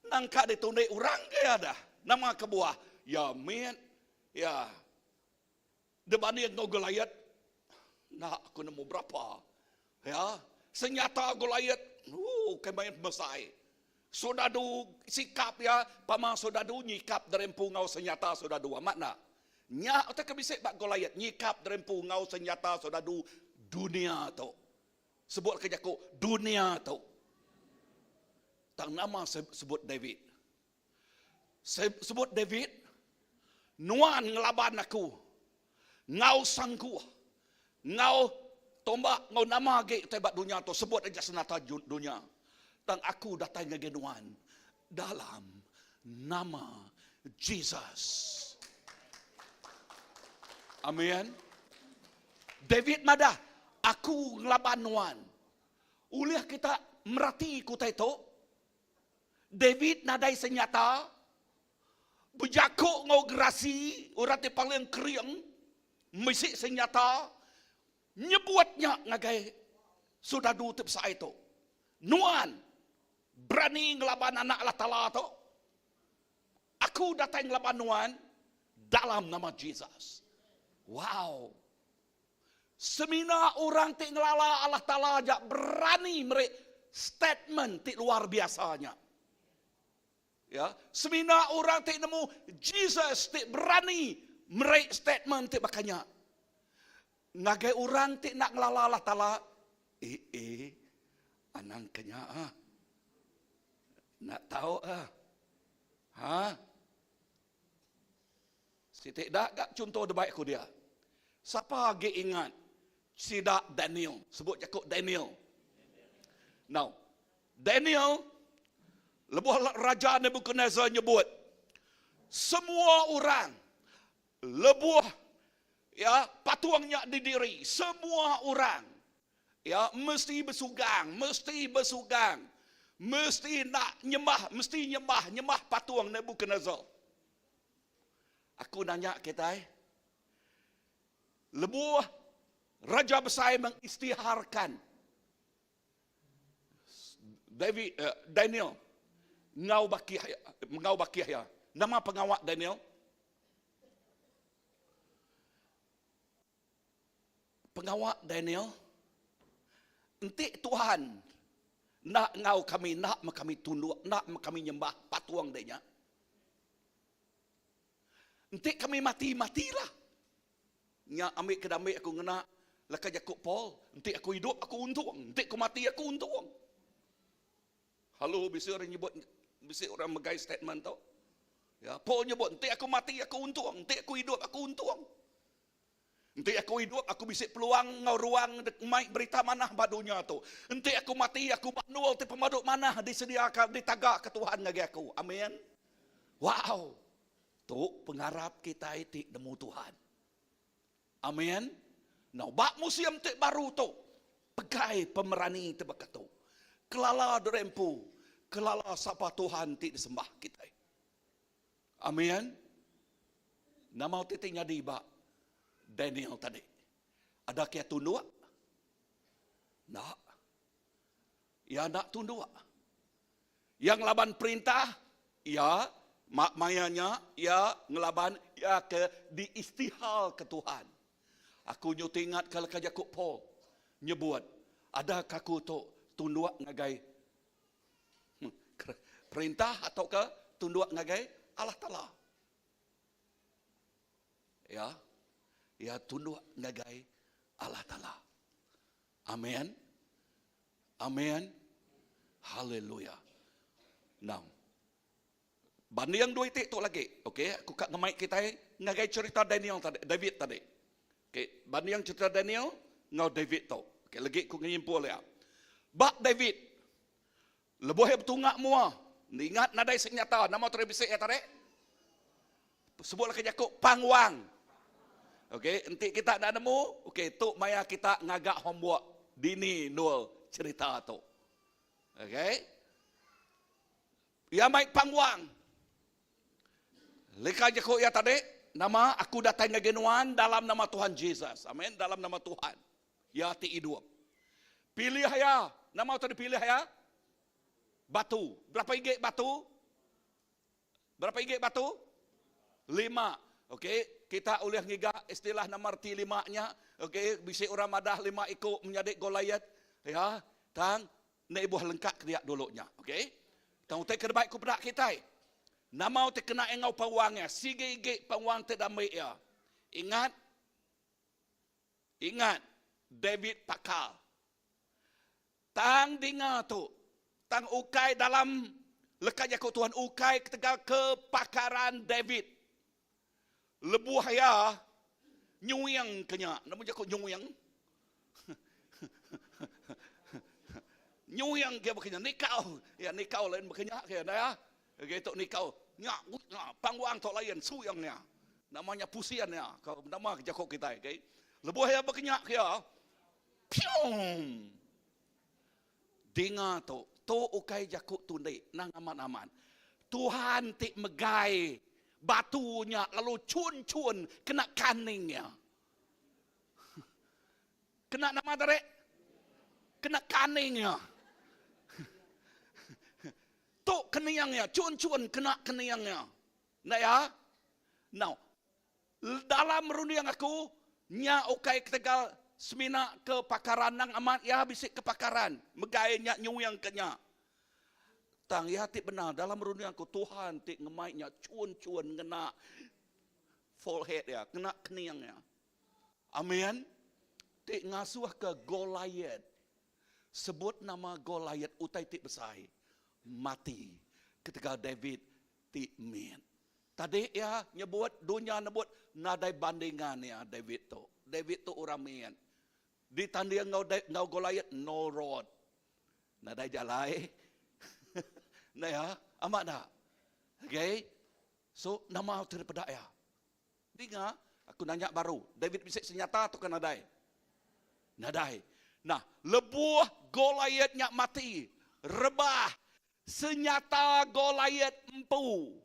nangka ditunik orang ke iya dah. Nama kebuah? Iya mit, iya dibanding enggau Goliat enda aku nemu berapa. Ya, senyata Goliat, ooh kai main pemesai. Soldadu sikap iya, pama soldadu nyikap diri empu enggau senyata soldadu. Amat enda? Nya utai ke bisi ba Goliat, nyikap diri empu enggau senyata soldadu dunia tu. Sebut ke jaku dunia tu. Tang nama sebut David. Sebut David, Nuan ngelaban aku enggau sangkuh, enggau tombak, enggau nama agi utai ba dunya tu, sebut aja senata dunya. Tang aku datai ngagai nuan dalam nama Jesus. Amin. David madah, Aku ngelaban nuan. Ulih kita merati ku utai tu? David nadai senyata, bejaku enggau gerasi orang ti paling kering bisi senyata nyebut nya ngagai soldadu ti besai tu. Nuan berani ngelaban anak Allah Taala tu? Aku datai ngelaban nuan dalam nama Jesus. Wow. Semina orang ti ngelala Allah Taala aja berani meri statement ti luar biasa nya. Ya, semina orang ti nemu Jesus ti berani meri statement ti baka nya. Ngagai orang ti enda ngelala Allah Taala, eh eh anang ke nya ah. Enda tau ah. Ha? Siti da ga chunto debai aku dia. Sapa agi ingat sida Daniel? Sebut jaku Daniel. Now, Daniel lebuh Raja Nebukadnezar nyebut semua orang lebuh ya patung nya didiri, semua orang ya mesti besugang, mesti besugang, mesti nak nyembah, mesti nyembah, nyembah patung Nebukadnezar. Aku nanya kitai, lebuh Raja Besai mengistiharkan David, uh, Daniel enggau bakih enggau bakih iya. Nama pengawa Daniel? Pengawa Daniel, enti Tuhan enda enggau kami, enda meh kami tunduk, enda meh kami nyembah patung dek nya. Enti kami mati, matilah. Nya ambi ke dambi aku ngena leka jaku Paul, enti aku idup aku untung, enti aku mati aku untung. Halo bisi orang nyebut bisi orang megai statement tu. Ya, Paul nyebut enti aku mati aku untung, enti aku idup aku untung. Enti aku idup, aku bisi peluang enggau ruang mai berita manah ba dunya tu. Enti aku mati, aku ba endur ti pemadu manah disediaka, ditagaka Tuhan ngagai aku. Amin. Wow! Tu pengarap kitai ti nemu Tuhan. Amin. Now, ba musim ti baru tu, pegai pemerani ti baka tu. Kelala diri empu, kelala sapa Tuhan ti disembah kitai. Amin. Nama utai ti nyadi ba Daniel tadi? Ada ke tunduk? Enda. Iya enda tunduk. Iya ngelaban perintah, iya maya nya iya ngelaban iya ke diistihalka Tuhan. Aku nyu ti ingatka leka jaku Paul nyebut, ada ke aku tu tunduk ngagai Perintah atauka tunduk ngagai Allah Taala. Ya. Ya tunduk ngagai Allah Taala. Amin. Amin. Haleluya. Now. Banding dua iti tu lagi. Okey, aku ka ngemai kitai ngagai cherita Daniel tadi, David tadi. Okey, banding cherita Daniel enggau David tu. Okey, legi ku nyimpul iya. Ba David, lebuh iya betunga mua, ingat nadai senyata, nama tadi bisi iya tadi? Sebutlah ke jaku pangwang. Okey, enti kita enda nemu, okey tu maya kita ngaga homework dini endur cherita tu. Okey. Iya mai pangwang. Leka jaku iya tadi, nama aku datai ngagai nuan dalam nama Tuhan Jesus. Amen, dalam nama Tuhan. Iya ti idup. Pilih iya, nama utai dipilih iya? Batu. Berapa igi batu? Berapa igi batu? Lima. Okey, kita ulih ngiga istilah nama reti lima nya. Okey, bisi orang madah lima iku menyadi Goliath. Ya, tang enda ibuh lengka ke dia dulu nya. Okey. Tang utai ke debai ku peda kitai. Nama utai kena enggau pawang iya, sigi igi pawang ti dambi iya. Ingat, ingat David pakar. Tang dinga tu, tang ukai dalam leka jaku Tuhan ukai ketegal kepakaran David. Lebuh iya nyuing ke nya, nemu jaku nyuing? Nyuing ke baka nya, nikau, ya nikau lain baka nya ke enda ya. Okey tu nikau, nya pangwang tu lain suyang nya. Nama nya pusian nya, nama jaku kitai okey. Lebuh iya baka nya ke iya, Pium! Dinga tu, tu ukai jaku tundi nang amat-amat. Tuhan ti megai batu nya lalu chun-chun kena kaning iya. Kena nama tadi? Kena kaning iya. Tu kening iya, chun-chun kena kening iya. Enda iya? Now, Dalam runding aku, nya ukai ketegal semina kepakaran nang amat iya bisi kepakaran megai nya nyuing ke nya. Tang iya ti bendar dalam runding aku Tuhan ti ngemai nya chun-chun ngena forehead iya, ngena kening iya. Amen. Ti ngasuh ke Goliath sebut nama Goliath utai ti besai mati ketegal David ti mit. Tadi iya nyebut, dunya nyebut nadai bandingan iya David tu. David tu orang mit. Ditanding enggau enggau Goliath no road. Nadai jalai. Enda iya? Amat enda? Okay. So nama ti dipeda iya? Dinga, aku nanya baru, David bisi senyata tauka nadai? Nadai. Nah, lebuh Goliath nya mati, rebah Senyata Goliat empu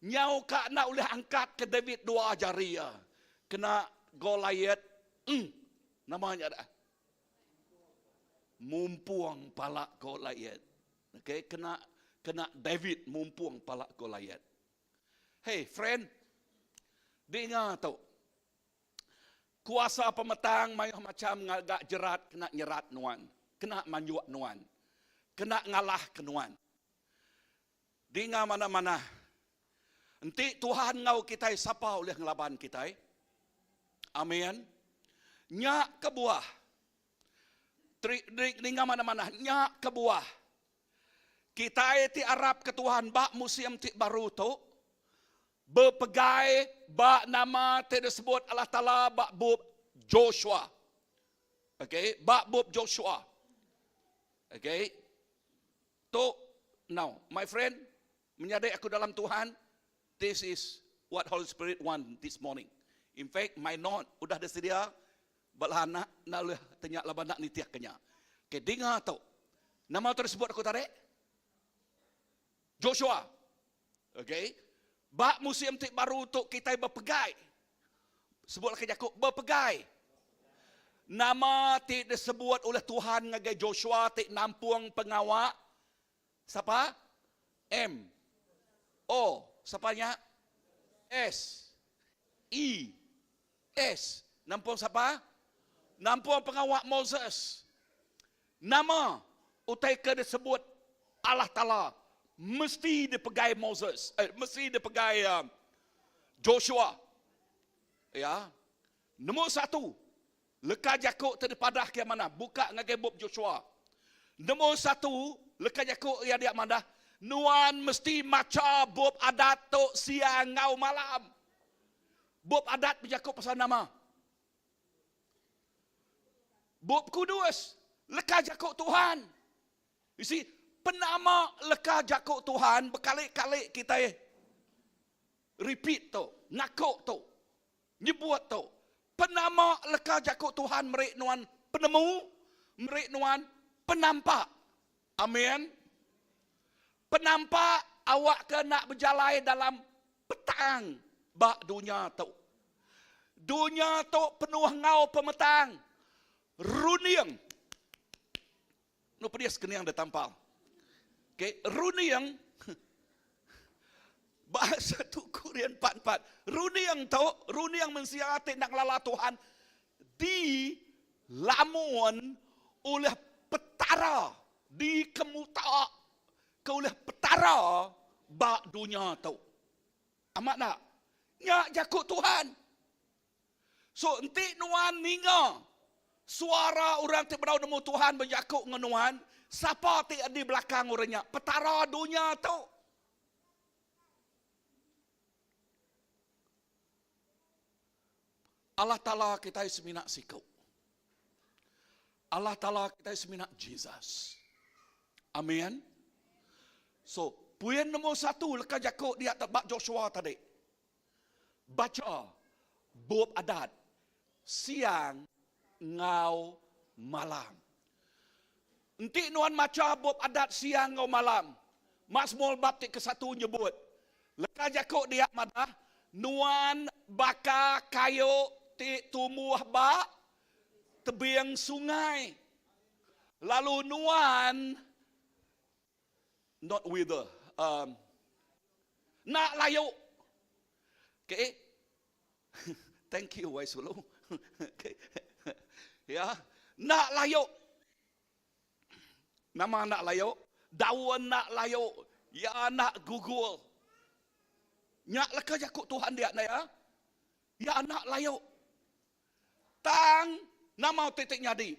nyau ka enda ulih angkat ke David dua jari iya kena Goliat em nama nya dah mumpung pala Goliat okay kena kena David mumpung pala Goliat. Hey friend dinga tu Kuasa pemetang mayuh macham ngaga jerat kena nyerat nuan, kena manjuk nuan, kena ngalahka nuan. Dinga manah-manah, enti Tuhan enggau kitai sapa ulih ngelaban kitai? Amin. Nya kebuah, dinga manah-manah, nya kebuah kitai ti arapka Tuhan ba musim ti baru tu, Bepegai ba nama ti disebut Allah Taala ba bup Joshua. Okey, ba bup Joshua. Okey. Tu now, my friend, menyadi aku dalam Tuhan, this is what Holy Spirit want this morning. In fact, my note udah disedia bala anak enda ulih tanya laban enda nitihka nya. Okey, dinga tu. Nama tu disebut aku tadi? Joshua. Okey. Ba musim ti baru tu kitai bepegai. Sebutlah ke jaku bepegai. Nama ti disebut oleh Tuhan ngagai Joshua ti nampung pengawa sapa? M O sapa nya? S E S nampung sapa? Nampung pengawa Moses. Nama utai ke disebut Allah Taala mesti dipegai Moses, eh, mesti dipegai uh, Joshua. Ya. Nombor satu, leka jaku ti dipadah ke mana? Buka ngagai bup Joshua. Nombor satu, leka jaku iya dia madah, Nuan mesti macha bup adat tu siang enggau malam. Bup adat bejaku pasal nama? Bup Kudus, leka jaku Tuhan. You see, penama leka jaku Tuhan bekali-kali kitai repeat tu, ngaku tu, nyebut tu. Penama leka jaku Tuhan meri nuan penemu, meri nuan penampak. Amin. Penampak awakka enda bejalai dalam petang ba dunya tu. Dunya tu penuh enggau pemetang runding. Nu pedis kening da tampal. Okay, runding bahasa tu Korean 44. Runding tu, runding mensia ti enda ngelala Tuhan di lamun ulih Petara dikemuta ke ulih Petara ba dunya tu. Amat enda? Nya jaku Tuhan. So enti nuan ninga suara orang ti bedau nemu Tuhan bejaku enggau nuan, sapa ti di belakang orang nya? Petara dunya tu. Allah Taala kitai semina siku. Allah Taala kitai semina Jesus. Amin. So, puin nombor satu leka jaku dia ba Joshua tadi. Bacha bup adat siang enggau malam. Enti nuan macha bup adat siang enggau malam, Mazmur bab ti kesatu nyebut, leka jaku dia madah, nuan baka kayu ti tumbuh ba tebing sungai, lalu nuan not wither, um, enda layu. Okay. Thank you wai sulu. Okay. Ya, enda layu. Nama enda layu? Daun enda layu, ya enda gugur. Nya leka jaku Tuhan dia enda ya. Ya enda layu. Tang nama utai ti nyadi?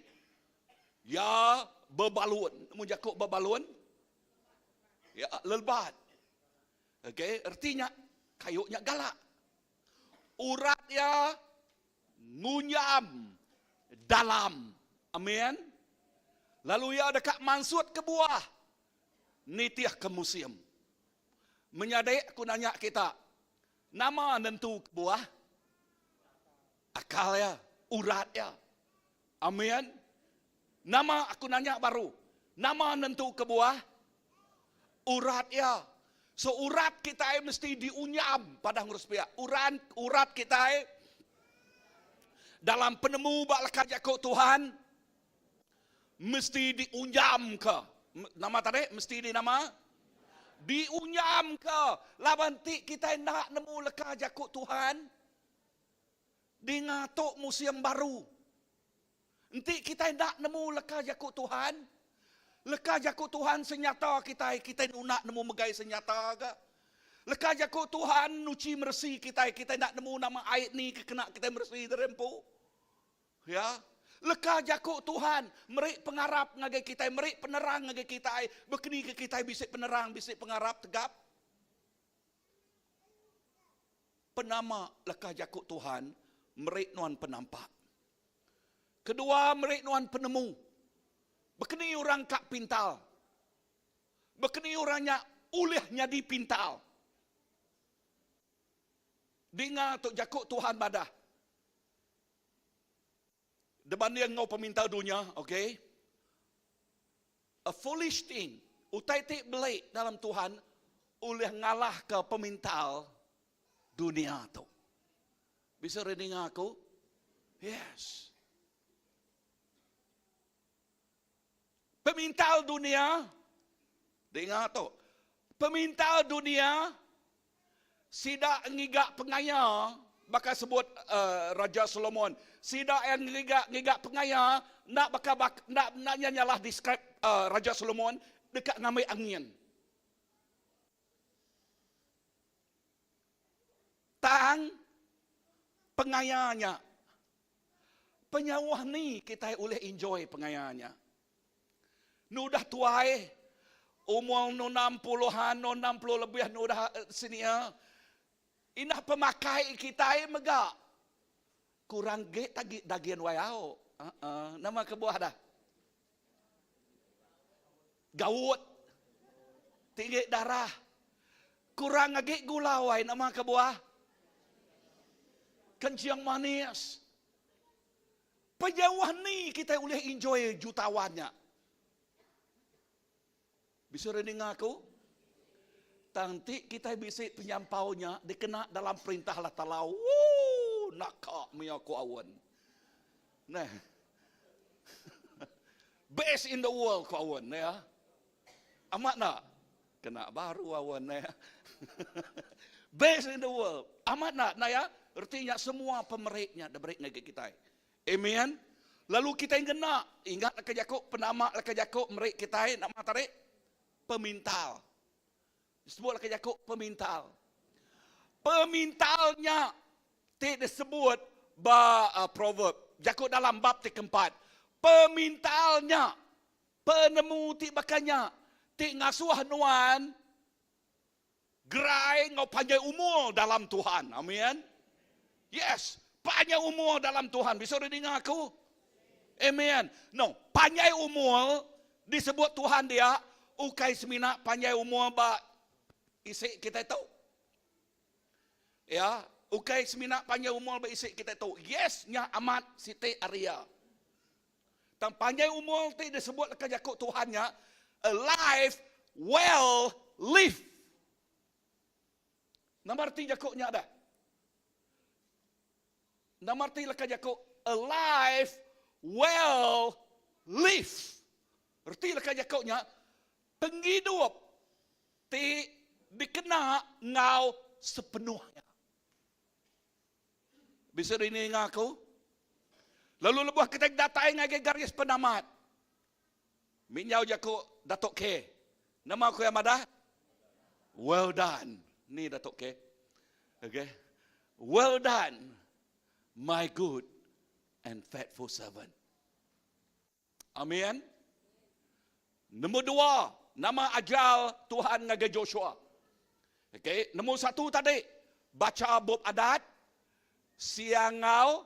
Ya bebalun. Nemu jaku bebalun? Ya lelebat. Okey, reti nya kayu nya galak. Urat iya ngunyam dalam. Amin. Lalu iya deka mansutka buah nitihka musim. Menyadi aku nanya kita, nama nentu kebuah? Akal iya, urat iya. Amin. Nama aku nanya baru, nama nentu kebuah? Urat iya. So urat kitai mesti diunyam padah ngurus piak. Uran urat kitai dalam penemu ba leka jaku Tuhan mesti diunjamka. Nama tadi mesti di nama? Diunjamka laban ti kitai enda nemu leka jaku Tuhan Dinga tu musim baru. Enti kitai enda nemu leka jaku Tuhan, leka jaku Tuhan senyata kitai, kitai nunda nemu megai senyata ga. Leka jaku Tuhan nuchi meresi kitai, kitai enda nemu nama ai ni ke kena kitai meresi diri empu. Ya. Leka jaku Tuhan meri pengarap ngagai kitai, meri penerang ngagai kitai, bekeni ke kitai bisi penerang, bisi pengarap tegap. Penama leka jaku Tuhan meri nuan penampak. Kedua meri nuan penemu. Bekeni orang ka pintal. Bekeni orang nya ulih nyadi pintal. Dinga tu jaku Tuhan madah. Dibanding enggau pemintar dunya, okay? A foolish thing, utai ti beli dalam Tuhan ulih ngalahka pemintar dunia tu. Bisa re ninga aku? Yes. Pemintar dunia, dinga tu. Pemintar dunia Sida ngiga pengaya baka sebut Raja Solomon. Sida iya ngiga ngiga pengaya enda baka enda enda nya nyalah describe Raja Solomon deka ngambi angin. Tang pengaya nya penyauh ni kitai ulih enjoy pengaya nya. Nudah tuai. Umur nu 60-an, nu 60 lebih nu udah senior. Indah pemakai kitai mega kurang ge tagi dagin wai au. Uh-uh. Nama kebuah dah? Gaut. Tinggi darah. Kurang agi gula wai nama kebuah? Kencing manis. Penyauh ni kitai ulih enjoy jutawan nya. Bisi orang ninga aku? Tang enti kitai bisi penyampau nya dikena dalam perintah Allah Taala, woo naka mia ku aun. Neh. Best in the world ku aun ya. Amat enda? Kena baru aun neh. Best in the world. Amat enda? Enda ya? Reti nya semua pemeri nya diberi ngagai kitai. Amen. Lalu kitai ngena, ingat leka jaku penama leka jaku meri kitai nama tadi? Pemintal. Disebut leka jaku pemintal. Pemintal nya ti disebut ba uh, proverb jaku dalam bab ti keempat. Pemintal nya penemu ti baka nya ti ngasuh nuan Gerai enggau panjai umur dalam Tuhan. Amin. Yes, panjai umur dalam Tuhan. Bisa udah dinga aku? Amen. No, panjai umur disebut Tuhan dia ukai semina panjai umur ba isi kita tu. Ya, ukai semina panjai umur ba isi kita tu. Yes, nya amat siti ari iya. Tang panjai umur ti disebut leka jaku Tuhan nya a life well lived. Nama reti jaku nya dah? Nama reti leka jaku a life well lived? Reti leka jaku nya pengidup ti dikena enggau sepenuhnya. Bisi rini ninga aku? Lalu lebuh kita datai ngagai garis penamat, minyau jaku Datuk K. Nama ku iya madah? Well done. Ni Datuk K. Okay. Well done, my good and faithful servant. Amin. Nombor dua, nama ajar Tuhan ngagai Joshua. Okey, nombor satu tadi, baca bup adat siang enggau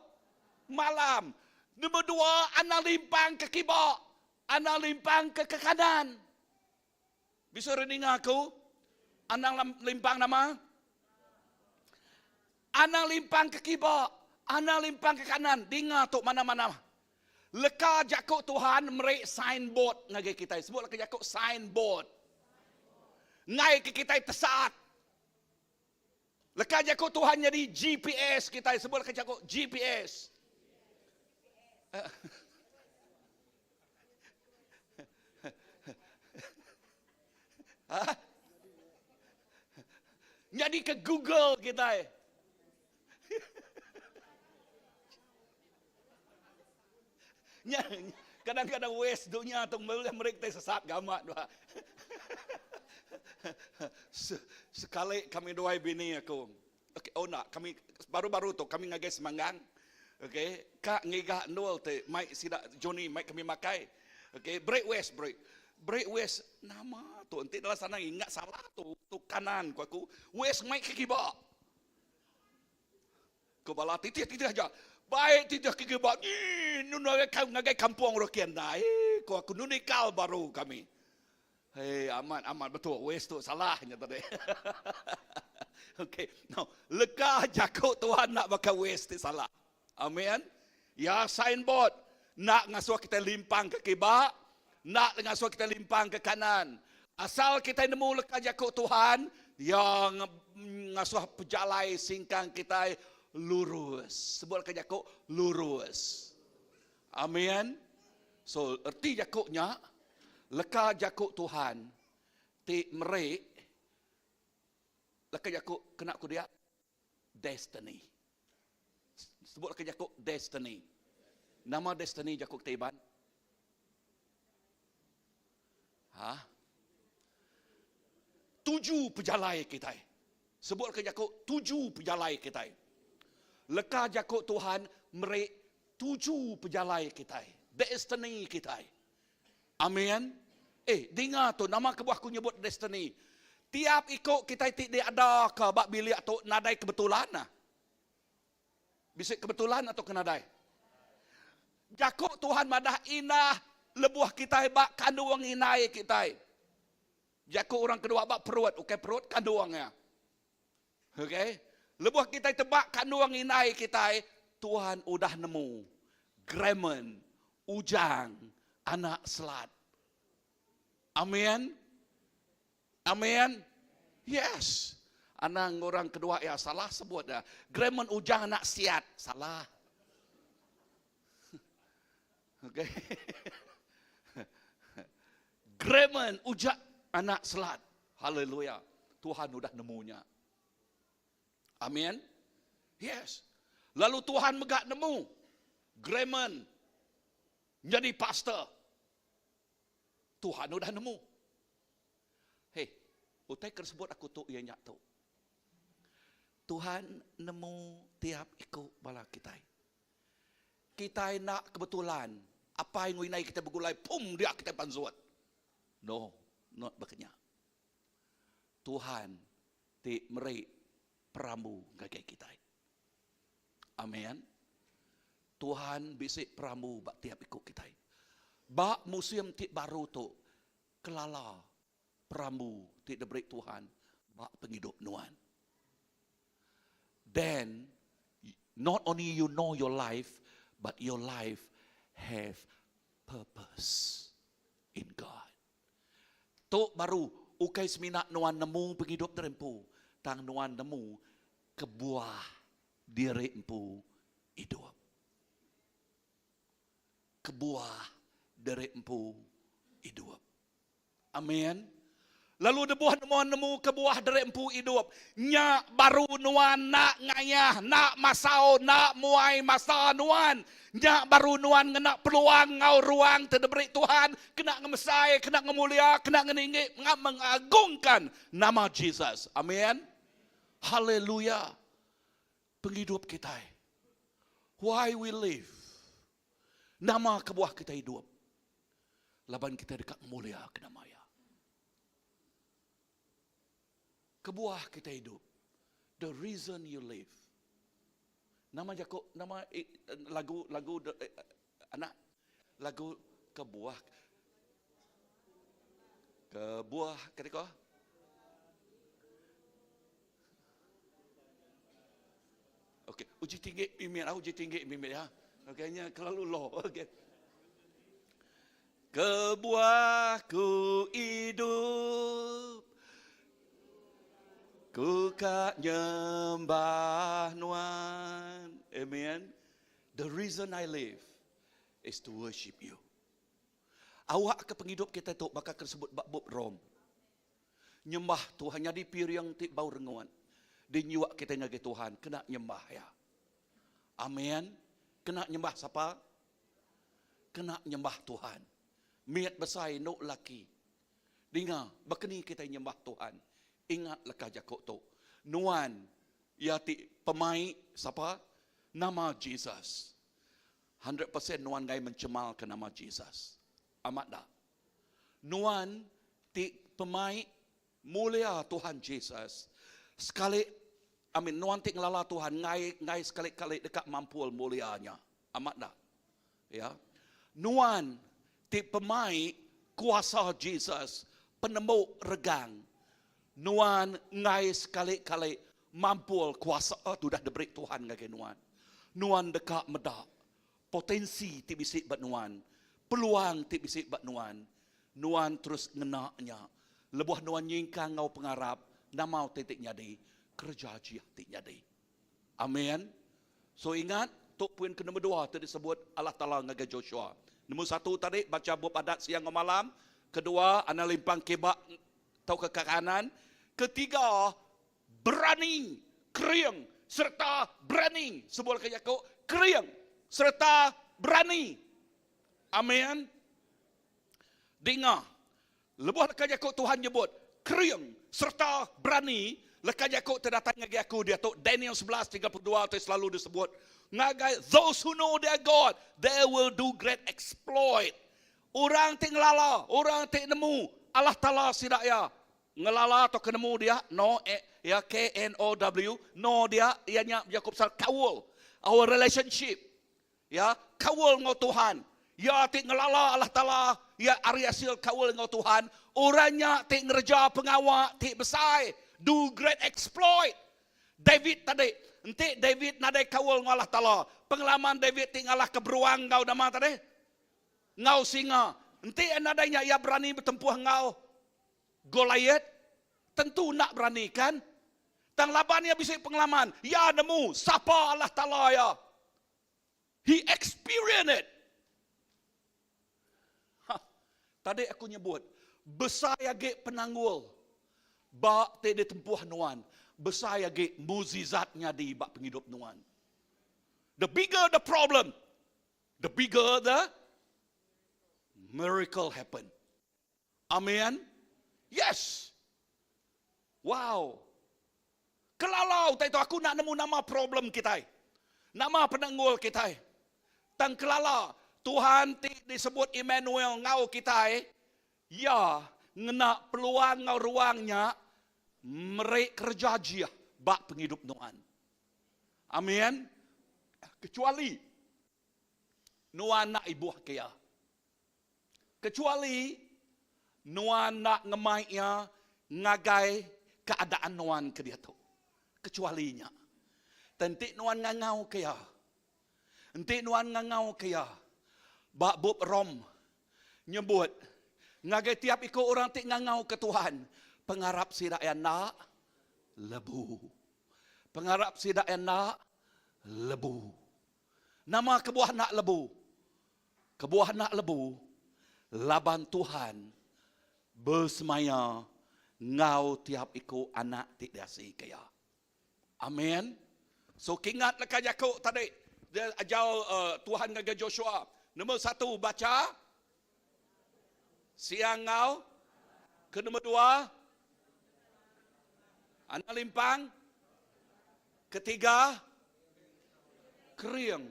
malam. Nombor dua, anang limpang ke kiba, anang limpang ke ke kanan. Bisa orang ninga aku? Anang limpang nama? Anang limpang ke kiba, anang limpang ke kanan. Dinga tu mana-mana. Leka jaku Tuhan meri sign board ngagai kitai. Sebut leka jaku sign board. Enggai ke kitai tesat. Leka jaku Tuhan nyadi GPS kitai. Sebut leka jaku GPS. Ha? Nyadi ke Google kitai. Nya kadang-kadang wes dunya tu boleh meri kitai sesat gamat dua. Sekali kami duai bini aku. Okey, oh nak kami baru-baru tu kami ngagai Semanggang. Okey, ka ngiga endul ti mai sida Johnny mai kami makai. Okey, break west break. Break west nama tu enti dalam sana ingat salah tu tu kanan ku aku. West mai ke kiba. Ku bala titih-titih aja. Baik titih ke kiba nyin nun ngagai ngagai kampung Rokin dai ku aku nun ikal baru kami. Hei amat amat betul wes tu salah nya tadi. Okey. Now leka jaku Tuhan nak baka wes ti salah. Amen. Ya signboard nak ngasuh kita limpang ke kiba, nak ngasuh kita limpang ke kanan. Asal kita nemu leka jaku Tuhan yang ngasuh pejalai singkang kita lurus. Sebut leka jaku lurus. Amen. So erti jaku nya leka jaku Tuhan ti meri leka jaku kena ku dia destiny. Sebut leka jaku destiny. Nama destiny jaku kita Iban? Ha? Tuju pejalai kita. Sebut leka jaku tuju pejalai kita. Leka jaku Tuhan meri tuju pejalai kita. Destiny kita. Amin. Eh, dinga tu nama kebuah aku nyebut destiny. Tiap iko kitai ti diadaka ba bilik tu nadai kebetulan ah. Bisi kebetulan atau ke nadai? Jaku Tuhan madah indah lebuh kitai ba kandung indai kitai. Jaku orang kedua ba perut, ukai perut kandung iya. Okay? Lebuh kitai tebak kandung indai kitai, Tuhan udah nemu Gramen Ujang anak Selat. Amin. Amin. Yes. Anang orang kedua ya salah sebut dah. Gramen Ujang anak Siat. Salah. Okay. Gramen Ujang anak Selat. Haleluya. Tuhan udah nemu nya. Amin. Yes. Lalu Tuhan mega nemu Gramen nyadi pastor. Tuhan udah nemu. Hei, utai ke disebut aku tu iya nya tu. Tuhan nemu tiap iku bala kitai. Kitai enda kebetulan apai enggau indai kitai begulai pum dia kitai pansut. No, not baka nya. Tuhan ti meri perambu ngagai kitai. Amen. Tuhan bisi perambu ba tiap iku kitai. Ba musim ti baru tu, kelala perambu ti diberi Tuhan ba pengidup nuan. Then, not only you know your life, but your life have purpose in God. Tu baru ukai semina nuan nemu pengidup diri empu, tang nuan nemu kebuah diri empu idup. Kebuah diri empu idup. Amin. Lalu lebuh nuan nemu kebuah diri empu idup, nya baru nuan enda ngayah, enda masau, enda muai masa nuan. Nya baru nuan ngena peluang enggau ruang ti diberi Tuhan kena ngemesai, kena ngemulia, kena ngeninggi, mengagungkan nama Jesus. Amin. Haleluya. Pengidup kitai. Why we live? Nama kebuah kitai idup? Laban kitai deka ngemuliaka nama Iya. Kebuah kitai idup. The reason you live. Nama jaku nama lagu lagu anak lagu kebuah kebuah kati ko? Okey, uji tinggi mimit ah, uji tinggi mimit ya. Okey, nya kelalu low. Okey. Kebuah ku idup Ku ka nyembah nuan. Amen. The reason I live is to worship you. Awak ke pengidup kita tu baka ke disebut ba bup Rom. Nyembah Tuhan nyadi piring ti bau rengut dinyuk kitai ngagai Tuhan kena nyembah iya. Amen. Kena nyembah sapa? Kena nyembah Tuhan. Mit besai indu laki. Dinga baka ni kitai nyembah Tuhan. Ingat leka jaku tu. Nuan iya ti pemai sapa? Nama Jesus. 100% nuan enggai mencemalka nama Jesus. Amat enda? Nuan ti pemai mulia Tuhan Jesus sekali I mean nuan ti ngelala Tuhan enggai enggai sekali kali deka mampul mulia nya. Amat enda? Ya. Nuan ti pemai kuasa Jesus penemu regang nuan enggai sekali kali mampul kuasa ti udah diberi Tuhan ngagai nuan. Nuan deka meda Potensi ti bisi ba nuan, peluang ti bisi ba nuan, nuan terus ngena nya. Lebuh nuan nyingkang enggau pengarap, nama utai ti nyadi? Kereja ajih ti nyadi. Amen. So ingat, tu poin ke nombor dua ti disebut Allah Taala ngagai Joshua. Nombor satu tadi, bacha bup adat siang enggau malam. Kedua, anang limpang kiba tauka ke kanan. Ketiga, Berani, kering sereta berani. Sebut ke jaku, kering sereta berani. Amin. Dinga, lebuh leka jaku Tuhan nyebut kering sereta berani, leka jaku ti datai ngagai aku diatu, Daniel 11, 32 ti selalu disebut, ngagai those who know their God, they will do great exploit. Orang ti ngelala, orang ti nemu Allah Taala sida iya. Ngelala tauka nemu dia, know, ya K-N-O-W, know dia iya nya bejaku pasal kaul, our relationship. Ya, kaul enggau Tuhan. Iya ti ngelala Allah Taala, iya ari asil kaul enggau Tuhan, orang nya ti ngereja pengawa ti besai, do great exploit. David tadi, enti David nadai kaul enggau Allah Taala, pengalaman David ti ngalahka beruang enggau nama tadi? Enggau singa. Enti iya nadai nya iya berani betempuh enggau Goliath? Tentu enda berani kan? Tang laban iya bisi pengalaman, iya nemu sapa Allah Taala iya. He experienced it. Ha, tadi aku nyebut, besai agi penanggul ba ti ditempuh nuan, besai agi mukjizat nyadi ba pengidup nuan. The bigger the problem, the bigger the miracle happen. Amen. Yes. Wow. Kelala utai tu aku enda nemu nama problem kitai. Nama penanggul kitai. Tang kelala Tuhan ti disebut Emmanuel enggau kitai, iya ngena peluang enggau ruang nya meri kereja ajih ba pengidup nuan. Amen. Kecuali nuan enda ibuh ke iya. Kecuali nuan enda ngemai iya ngagai keadaan nuan ke diatu. Kecuali nya. Tang enti nuan ngangauka iya, enti nuan ngangauka iya, ba bup Rom nyebut ngagai tiap iku orang ti ngangauka Tuhan, pengarap sida iya enda lebu. Pengarap sida iya enda lebu. Nama kebuah enda lebu? Kebuah enda lebu, laban Tuhan besemaya enggau tiap iku anak ti diasika Iya. Amen. So kingat leka jaku tadi dia ajar uh, Tuhan ngagai Joshua. Nombor satu baca siang enggau ke nombor dua anak limpang ketiga kering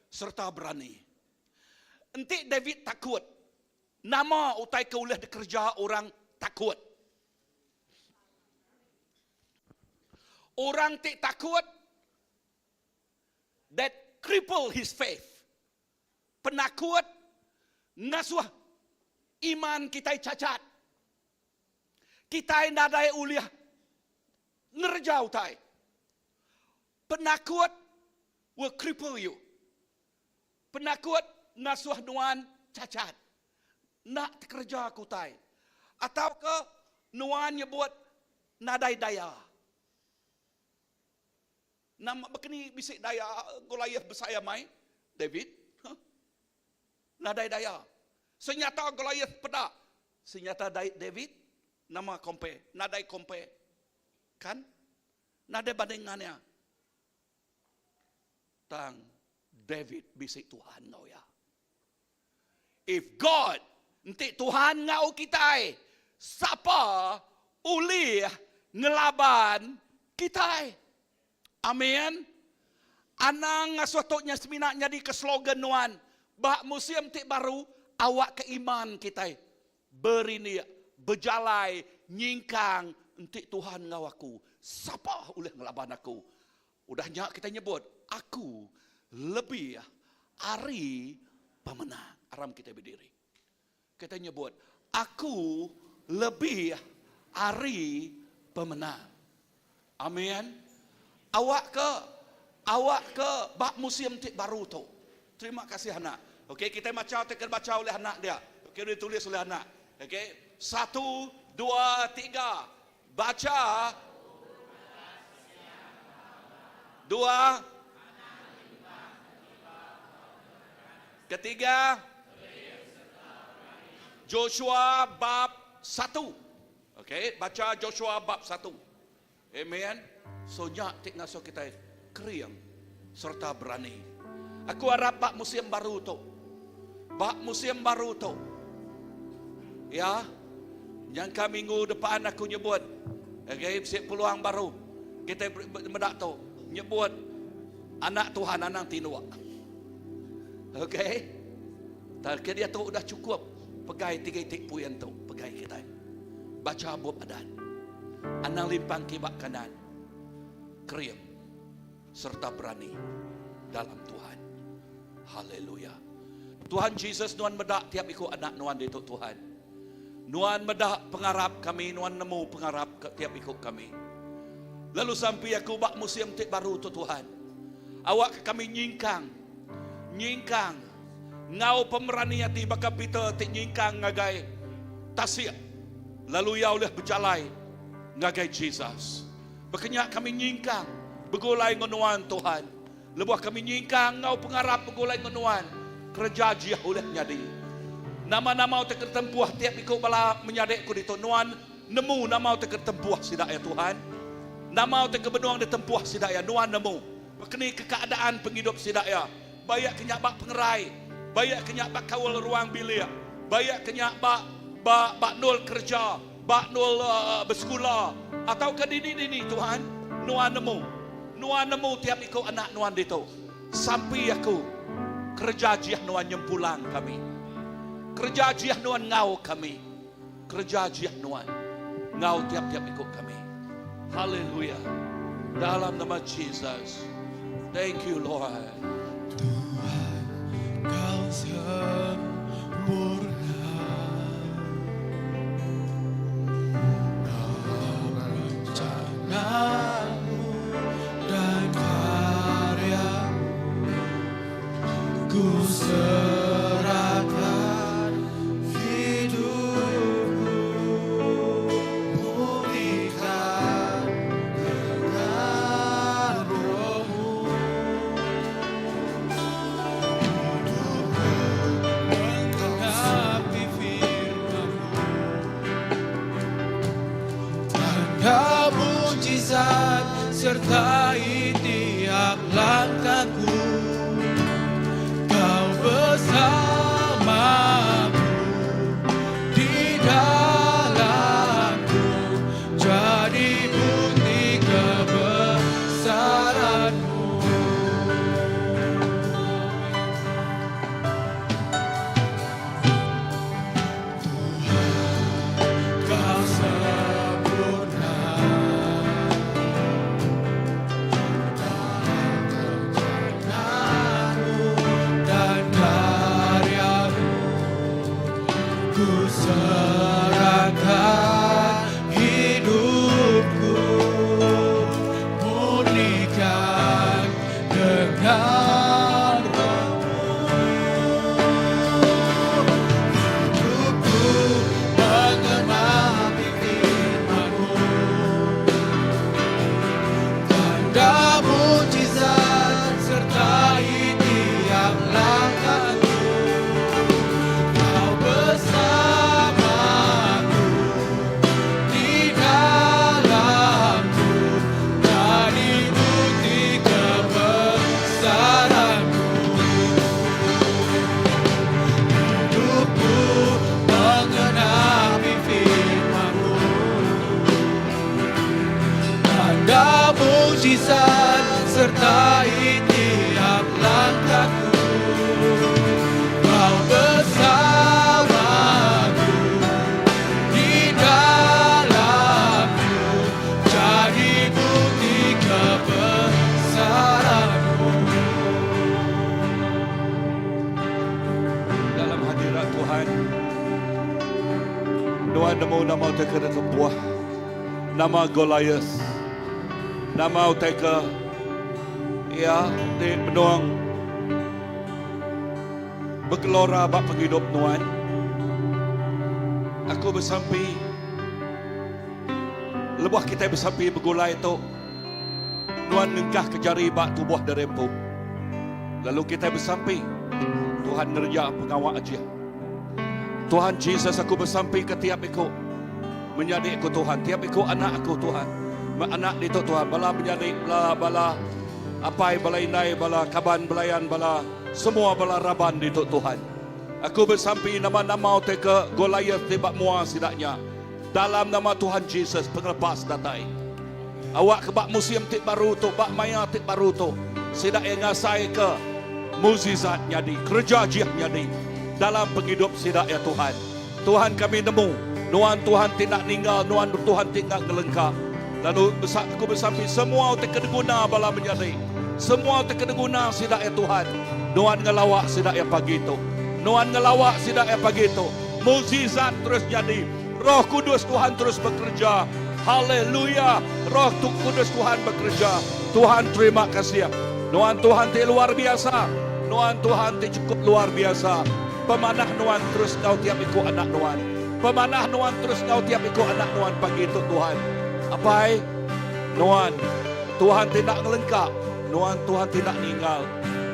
sereta berani. Enti David takut, nama utai ke ulih dikereja orang takut? Orang ti takut that cripple his faith. Penakut ngasuh iman kitai cacat. Kitai nadai ulih ngereja utai. Penakut will cripple you. Penakut ngasuh nuan cacat. Enda tekereja ke utai. Atauka nuan nyebut nadai daya. Nama baka ni bisi daya Goliath besai amai? David? Huh? Nadai daya. Senyata Goliath peda. Senyata David? Nama compare? Nadai compare. Kan? Nadai bandingan iya. Tang David bisi Tuhan enggau iya. If God, enti Tuhan enggau kitai, sapa ulih ngelaban kitai? Amin. Anang ngasuh tu nya semina nyadika slogan nuan ba musim ti baru awakka iman kitai Berindik, bejalai, nyingkang, enti Tuhan enggau aku, sapa ulih ngelaban aku? Udah nya kitai nyebut, Aku lebih ari pemenang. Aram kitai bediri. Kitai nyebut, Aku lebih ari pemenang. Amin. Awakka, awakka ba musim ti baru tu. Terima kasih anak. Okey, kitai macha ti ke dibacha ulih anak dia. Okey, udah ditulis ulih anak. Okey, satu, dua, tiga. Bacha. Dua. Ketiga. Joshua bab satu. Okey, bacha Joshua bab satu. Amen. So nya ti ngasuh kitai kering sereta berani. Aku arap ba musim baru tu. Ba musim baru tu. Ya. Nyangka minggu depan aku nyebut okey bisi peluang baru kitai meda tu nyebut anak Tuhan anang tinduk. Okey. Tang ke diatu udah chukup. Pegai tiga iti puin tu pegai kitai. Bacha bup adat. Anang limpang kiba kanan. Kering sereta berani dalam Tuhan. Haleluya. Tuhan Jesus nuan meda tiap iku anak nuan ditu Tuhan. Nuan meda pengarap kami, nuan nemu pengarap ke tiap iku kami. Lalu sampi aku ba musim ti baru tu Tuhan. Awakka kami nyingkang, nyingkang enggau pemerani ati baka Peter ti nyingkang ngagai tasik lalu iya ulih bejalai ngagai Jesus. Baka nya kami nyingkang begulai enggau nuan Tuhan. Lebuh kami nyingkang enggau pengarap begulai enggau nuan, kereja ajih ulih nyadi. Nama-nama utai ke ditempuh tiap iku bala menyadi ku ditu nuan nemu nama utai ke ditempuh sida iya Tuhan. Nama utai ke benung ditempuh sida iya nuan nemu. Bekeni ke keadaan pengidup sida iya. Baik ke nya ba pengerai, baik ke nya ba kaul ruang bilik, baik ke nya ba ba ba nul kereja, ba nul besekula atauka dini-dini Tuhan, nuan nemu. Nuan nemu tiap iku anak nuan ditu. Sampi aku, kereja ajih nuan nyempulang kami. Kereja ajih nuan enggau kami. Kereja ajih nuan enggau tiap-tiap iku kami. Haleluya. Dalam nama Jesus. Thank you Lord. Tuhan kau sempurna. Dalam rencanamu dan karyamu ku serahkan hidupku murnikan dengan rohmu hidupku menggenapi firmanmu Tanda mujizat sertai tiap langkahku Kau bersamaku di dalamku Jadi bukti kebesaranmu. Tuhan kau sempurna dalam rencanamu dan karyamu ku serahkan hidupku murnikan dengan rohmu hidupku mengenapi firmanmu tanda mujizat sertai tiap langkahku Kau bersamaku di dalamku jadi bukti kebesaranmu hidupku mengenapi firmanmu tanda mujizat sertai tiap langkahku Kau bersamaku di dalamku jadi bukti kebesaranmu. Dalam hadirat Tuhan, Nuan nemu nama utai ke ditempuh, nama Goliath, nama utai ke iya ti benung begelora ba pengidup nuan. Aku besampi lebuh kitai besampi begulai tu, nuan ngengkahka jari ba tubuh diri empu. Lalu kitai besampi, Tuhan ngereja pengawa ajih. Tuhan Jesus aku besampi ke tiap iku menyadi aku Tuhan, tiap iku anak aku Tuhan. Anak ditu Tuhan, bala menyadi, bala bala apai, bala indai, bala kaban belayan, bala semua bala raban ditu Tuhan. Aku besampi nama-nama utai ke Goliath ti ba mua sida nya. Dalam nama Tuhan Jesus pengelepas datai. Awak ke ba musim ti baru tu, ba maya ti baru tu, sida iya ngasai ke mukjizat nyadi, kereja ajih nyadi dalam pengidup sida iya Tuhan. Tuhan kami nemu Nuan Tuhan ti enda ninggal, Nuan Tuhan ti enda ngelengka. Lalu aku besampi semua utai ke diguna bala menyadi, semua utai ke diguna sida iya Tuhan, Nuan ngelawa sida iya pagi tu. Nuan ngelawa sida iya pagi tu. Mukjizat terus nyadi. Roh Kudus Tuhan terus bekereja. Haleluya! Roh Kudus Tuhan bekereja. Tuhan terima kasih. Nuan Tuhan ti luar biasa. Nuan Tuhan ti chukup luar biasa. Pemanah Nuan terus enggau tiap iku anak Nuan. Pemanah Nuan terus enggau tiap iku anak Nuan pagi tu Tuhan. Apai, Nuan Tuhan ti enda ngelengka, Nuan Tuhan ti enda ninggal.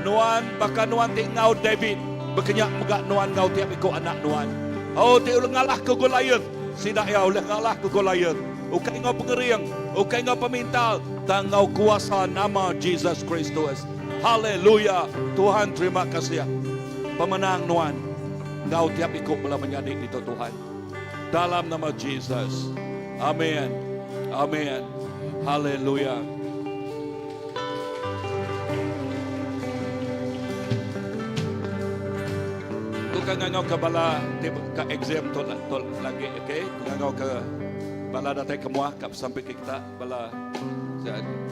Nuan baka Nuan ti enggau David, bekenya mega Nuan enggau tiap iku anak Nuan. Oh ti ulih ngalahka Goliath, sida iya ulih ngalahka Goliath. Ukai enggau pengering, ukai enggau pemintar, tang enggau kuasa nama Jesus Kristus. Haleluya! Tuhan terima kasih. Pemenang nuan enggau tiap iku bala menyadi ditu Tuhan. Dalam nama Jesus. Amin. Amin. Haleluya. Tu ka ngangau ke bala ti ka exam tu tu lagi okey. Ngangau ke bala datai ke muah ka besampi ke kita bala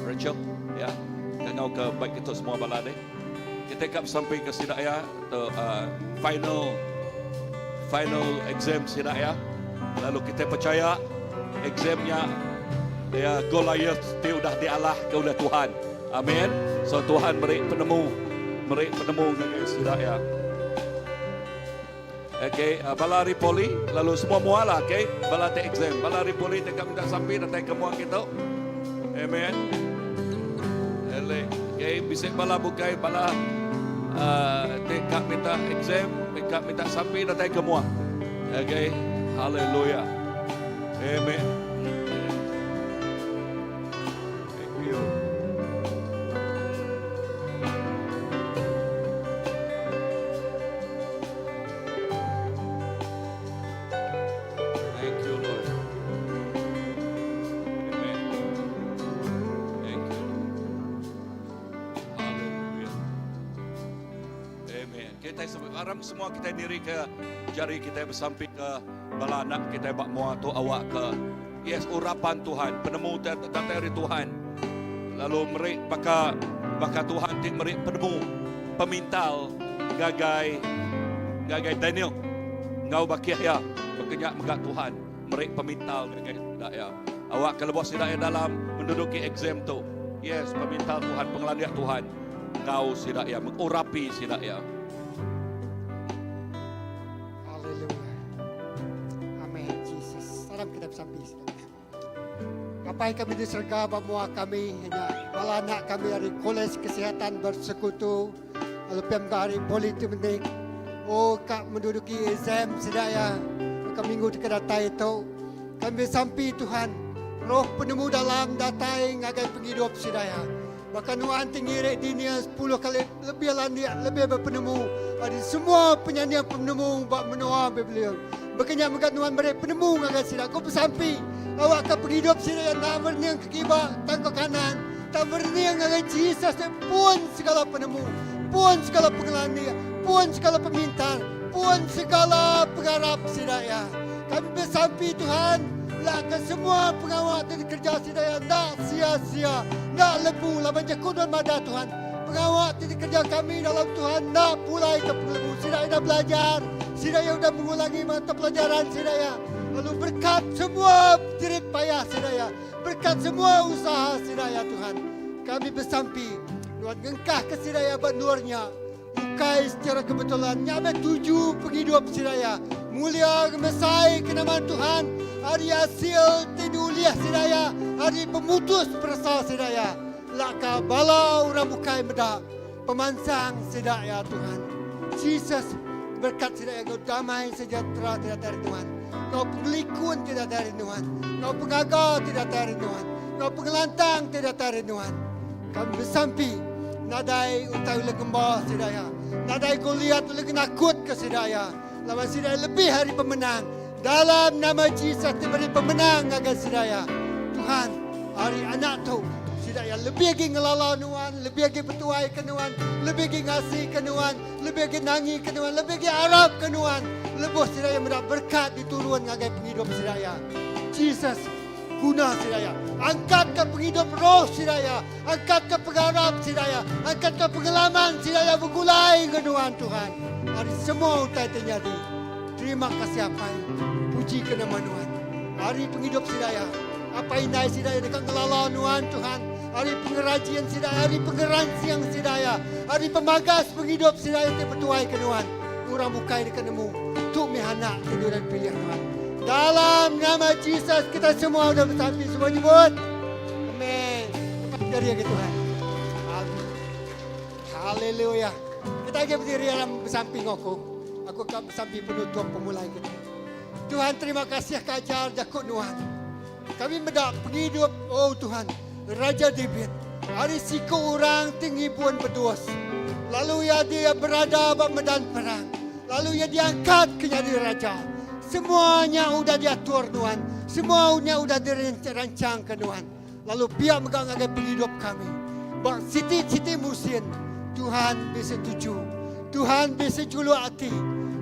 Rachel ya. Ngangau ke baik kita semua bala deh. Kitai ka besampi ke sida iya tu final final exam sida iya lalu kitai pechaya exam nya iya Goliath ti udah dialah ke ulih Tuhan. Amin. So Tuhan meri penemu meri penemu ngagai sida iya. Okay, bala ari poli lalu semua mua lah okay bala ti exam bala ari poli ti ka minta sampi datai ke mua kitu. Amen. Ele, okay bisi bala bukai bala uh, ti ka minta exam, ti ka minta sampi datai ke mua. Okay, hallelujah. Amen. Thank you. Thank you, Lord. Amen. Thank you, Lord. Hallelujah. Amen. Kita aram semua kita diri ke jari kita bersampi ke bala anak kita bak mua tu awak ke yes urapan Tuhan, penemu datai dari Tuhan. Lalu meri baka baka Tuhan ti meri penemu pemintal ngagai ngagai Daniel enggau bakih iya baka nya mega Tuhan meri pemintal ngagai sida iya. Awak ke lebuh sida iya dalam menduduki exam tu. Yes, pemintal Tuhan, pengelandik Tuhan enggau sida iya, mengurapi sida iya. Haleluya. Amin Jesus. Salam kita besampi sida. Apai kami di serega ba mua kami nya bala anak kami ari Kolej Kesihatan Bersekutu lalu pia mega ari Politeknik. Oh ka menduduki exam sida iya baka minggu ti ke datai tu. Kami besampi Tuhan roh penemu dalam datai ngagai pengidup sida iya. Baka nuan ti ngirik dunia sepuluh kali lebih landik, lebih bepenemu ari semua penyanding penemu ba menua Babylon. Baka nya mega nuan meri penemu ngagai sida. Ku besampi, awakka pengidup sida iya enda merening ke kiba tauka kanan, tang merening ngagai Jesus ti pun segala penemu, pun segala pengelandik, pun segala pemintar, pun segala pengarap sida iya. Kami besampi Tuhan, lak ke semua pengawa ti dikereja sida iya enda sia-sia, enda lebu laban jaku nuan madah Tuhan, pengawa ti dikereja kami dalam Tuhan enda pulai ke pengelebu. Sida iya udah belajar, sida iya udah mengulangi mata pelajaran sida iya, lalu berkat semua jerit payah sida iya, berkat semua usaha sida iya Tuhan. Kami besampi nuan ngengkahka sida iya ba endur nya. Ukai secara kebetulan, nya meh tuju pengidup sida iya. Mulia ngemesai ke nama Tuhan ari asil ti diulih sida iya ari pemutus peresa sida iya. Laka bala orang bukai meda pemansang sida iya Tuhan. Jesus berkat sida iya enggau damai sejahtera ti datai ari Tuhan, enggau pengelikun ti datai ari Nuan, enggau pengaga ti datai ari Nuan, enggau pengelantang ti datai ari Nuan. Kami besampi nadai utai ulih ngemba sida iya. Nadai Goliat ulih ngenakutka sida iya. Laban sida iya lebih ari pemenang. Dalam nama Jesus ti meri pemenang ngagai sida iya. Tuhan, ari anak tu, sida. Sida iya lebih agi ngelala Nuan, lebih agi betuaika Nuan, lebih agi ngasika Nuan, lebih agi nangika Nuan, lebih agi arapka Nuan lebuh sida iya meda berekat diturun ngagai pengidup sida iya. Jesus guna sida iya. Angkatka pengidup roh sida iya, angkatka pengarap sida iya, angkatka pengalaman sida iya begulai enggau Nuan Tuhan ari semua utai ti nyadi. Terima kasih Apai. Puji ke nama Nuan. Ari pengidup sida iya. Apai indai sida iya deka ngelala Nuan, Tuhan, ari pengerajin sida iya, ari pengeransing sida iya, ari pemagas pengidup sida iya ti betuaika Nuan. Orang bukai deka nemu, tu mih anak ti udah dipilih Nuan. Dalam nama Jesus kita semua udah besampi semua nyebut. Amen. Jari agi Tuhan. Haleluya. Kita agi berdiri dalam besampi enggau aku. Aku ka besampi penutup pemulai kita. Tuhan terima kasih ke ajar jaku nuan. Kami meda pengidup oh Tuhan Raja David ari siku orang ti ngibun bedus lalu iya dia berada ba medan perang lalu iya diangkat ke nyadi raja. Semua nya udah diatur nuan, semua nya udah dirancangka nuan. Lalu pia mega ngagai pengidup kami ba siti-siti musin Tuhan bisi tuju. Tuhan bisi juluk ati.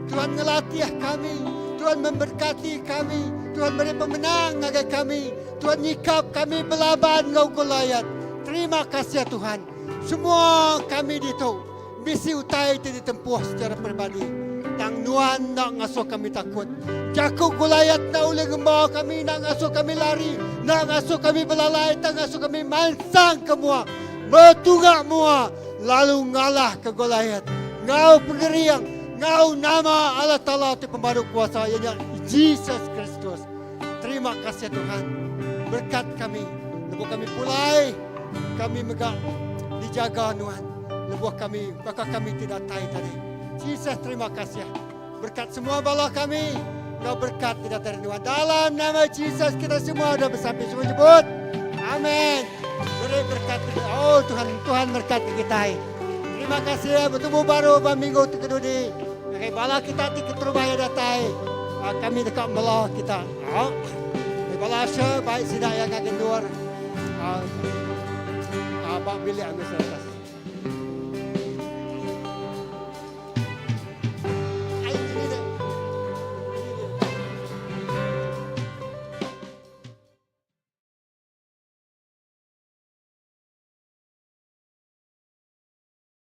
Tuhan ngelatih kami. Tuhan memberkati kami. Tuhan meri pemenang ngagai kami. Tuhan nyikap kami belaban enggau Goliat. Terima kasih Tuhan. Semua kami ditu Bisi utai ti ditempuh secara peribadi, tang Nuan enda ngasuh kami takut. Jaku Goliat enda ulih ngemba kami, enda ngasuh kami lari, enda ngasuh kami belalai, tang ngasuh kami mansang ke mua, betunga mua lalu ngalahka Goliat enggau pengering, enggau nama Allah Taala ti Pemadu Kuasa, iya nya Jesus Kristus. Terima kasih Tuhan. Berkat kami lebuh kami pulai, kami mega dijaga Nuan. Lebuh kami baka kami ti datai tadi. Jesus terima kasih. Berkat semua bala kami enggau berkat ti datai ari nuan. Dalam nama Jesus kita semua udah besampi semua nyebut. Amen. Beri berkat oh Tuhan Tuhan berkat ke kitai. Terima kasih betemu baru ba minggu ti kedudi. Ngagai bala kita ti keterubah iya datai. Ah, kami deka mela kita. Ah. Bala asher baik sida iya ngagai endur. Ah, ah, ba bilik anu atas.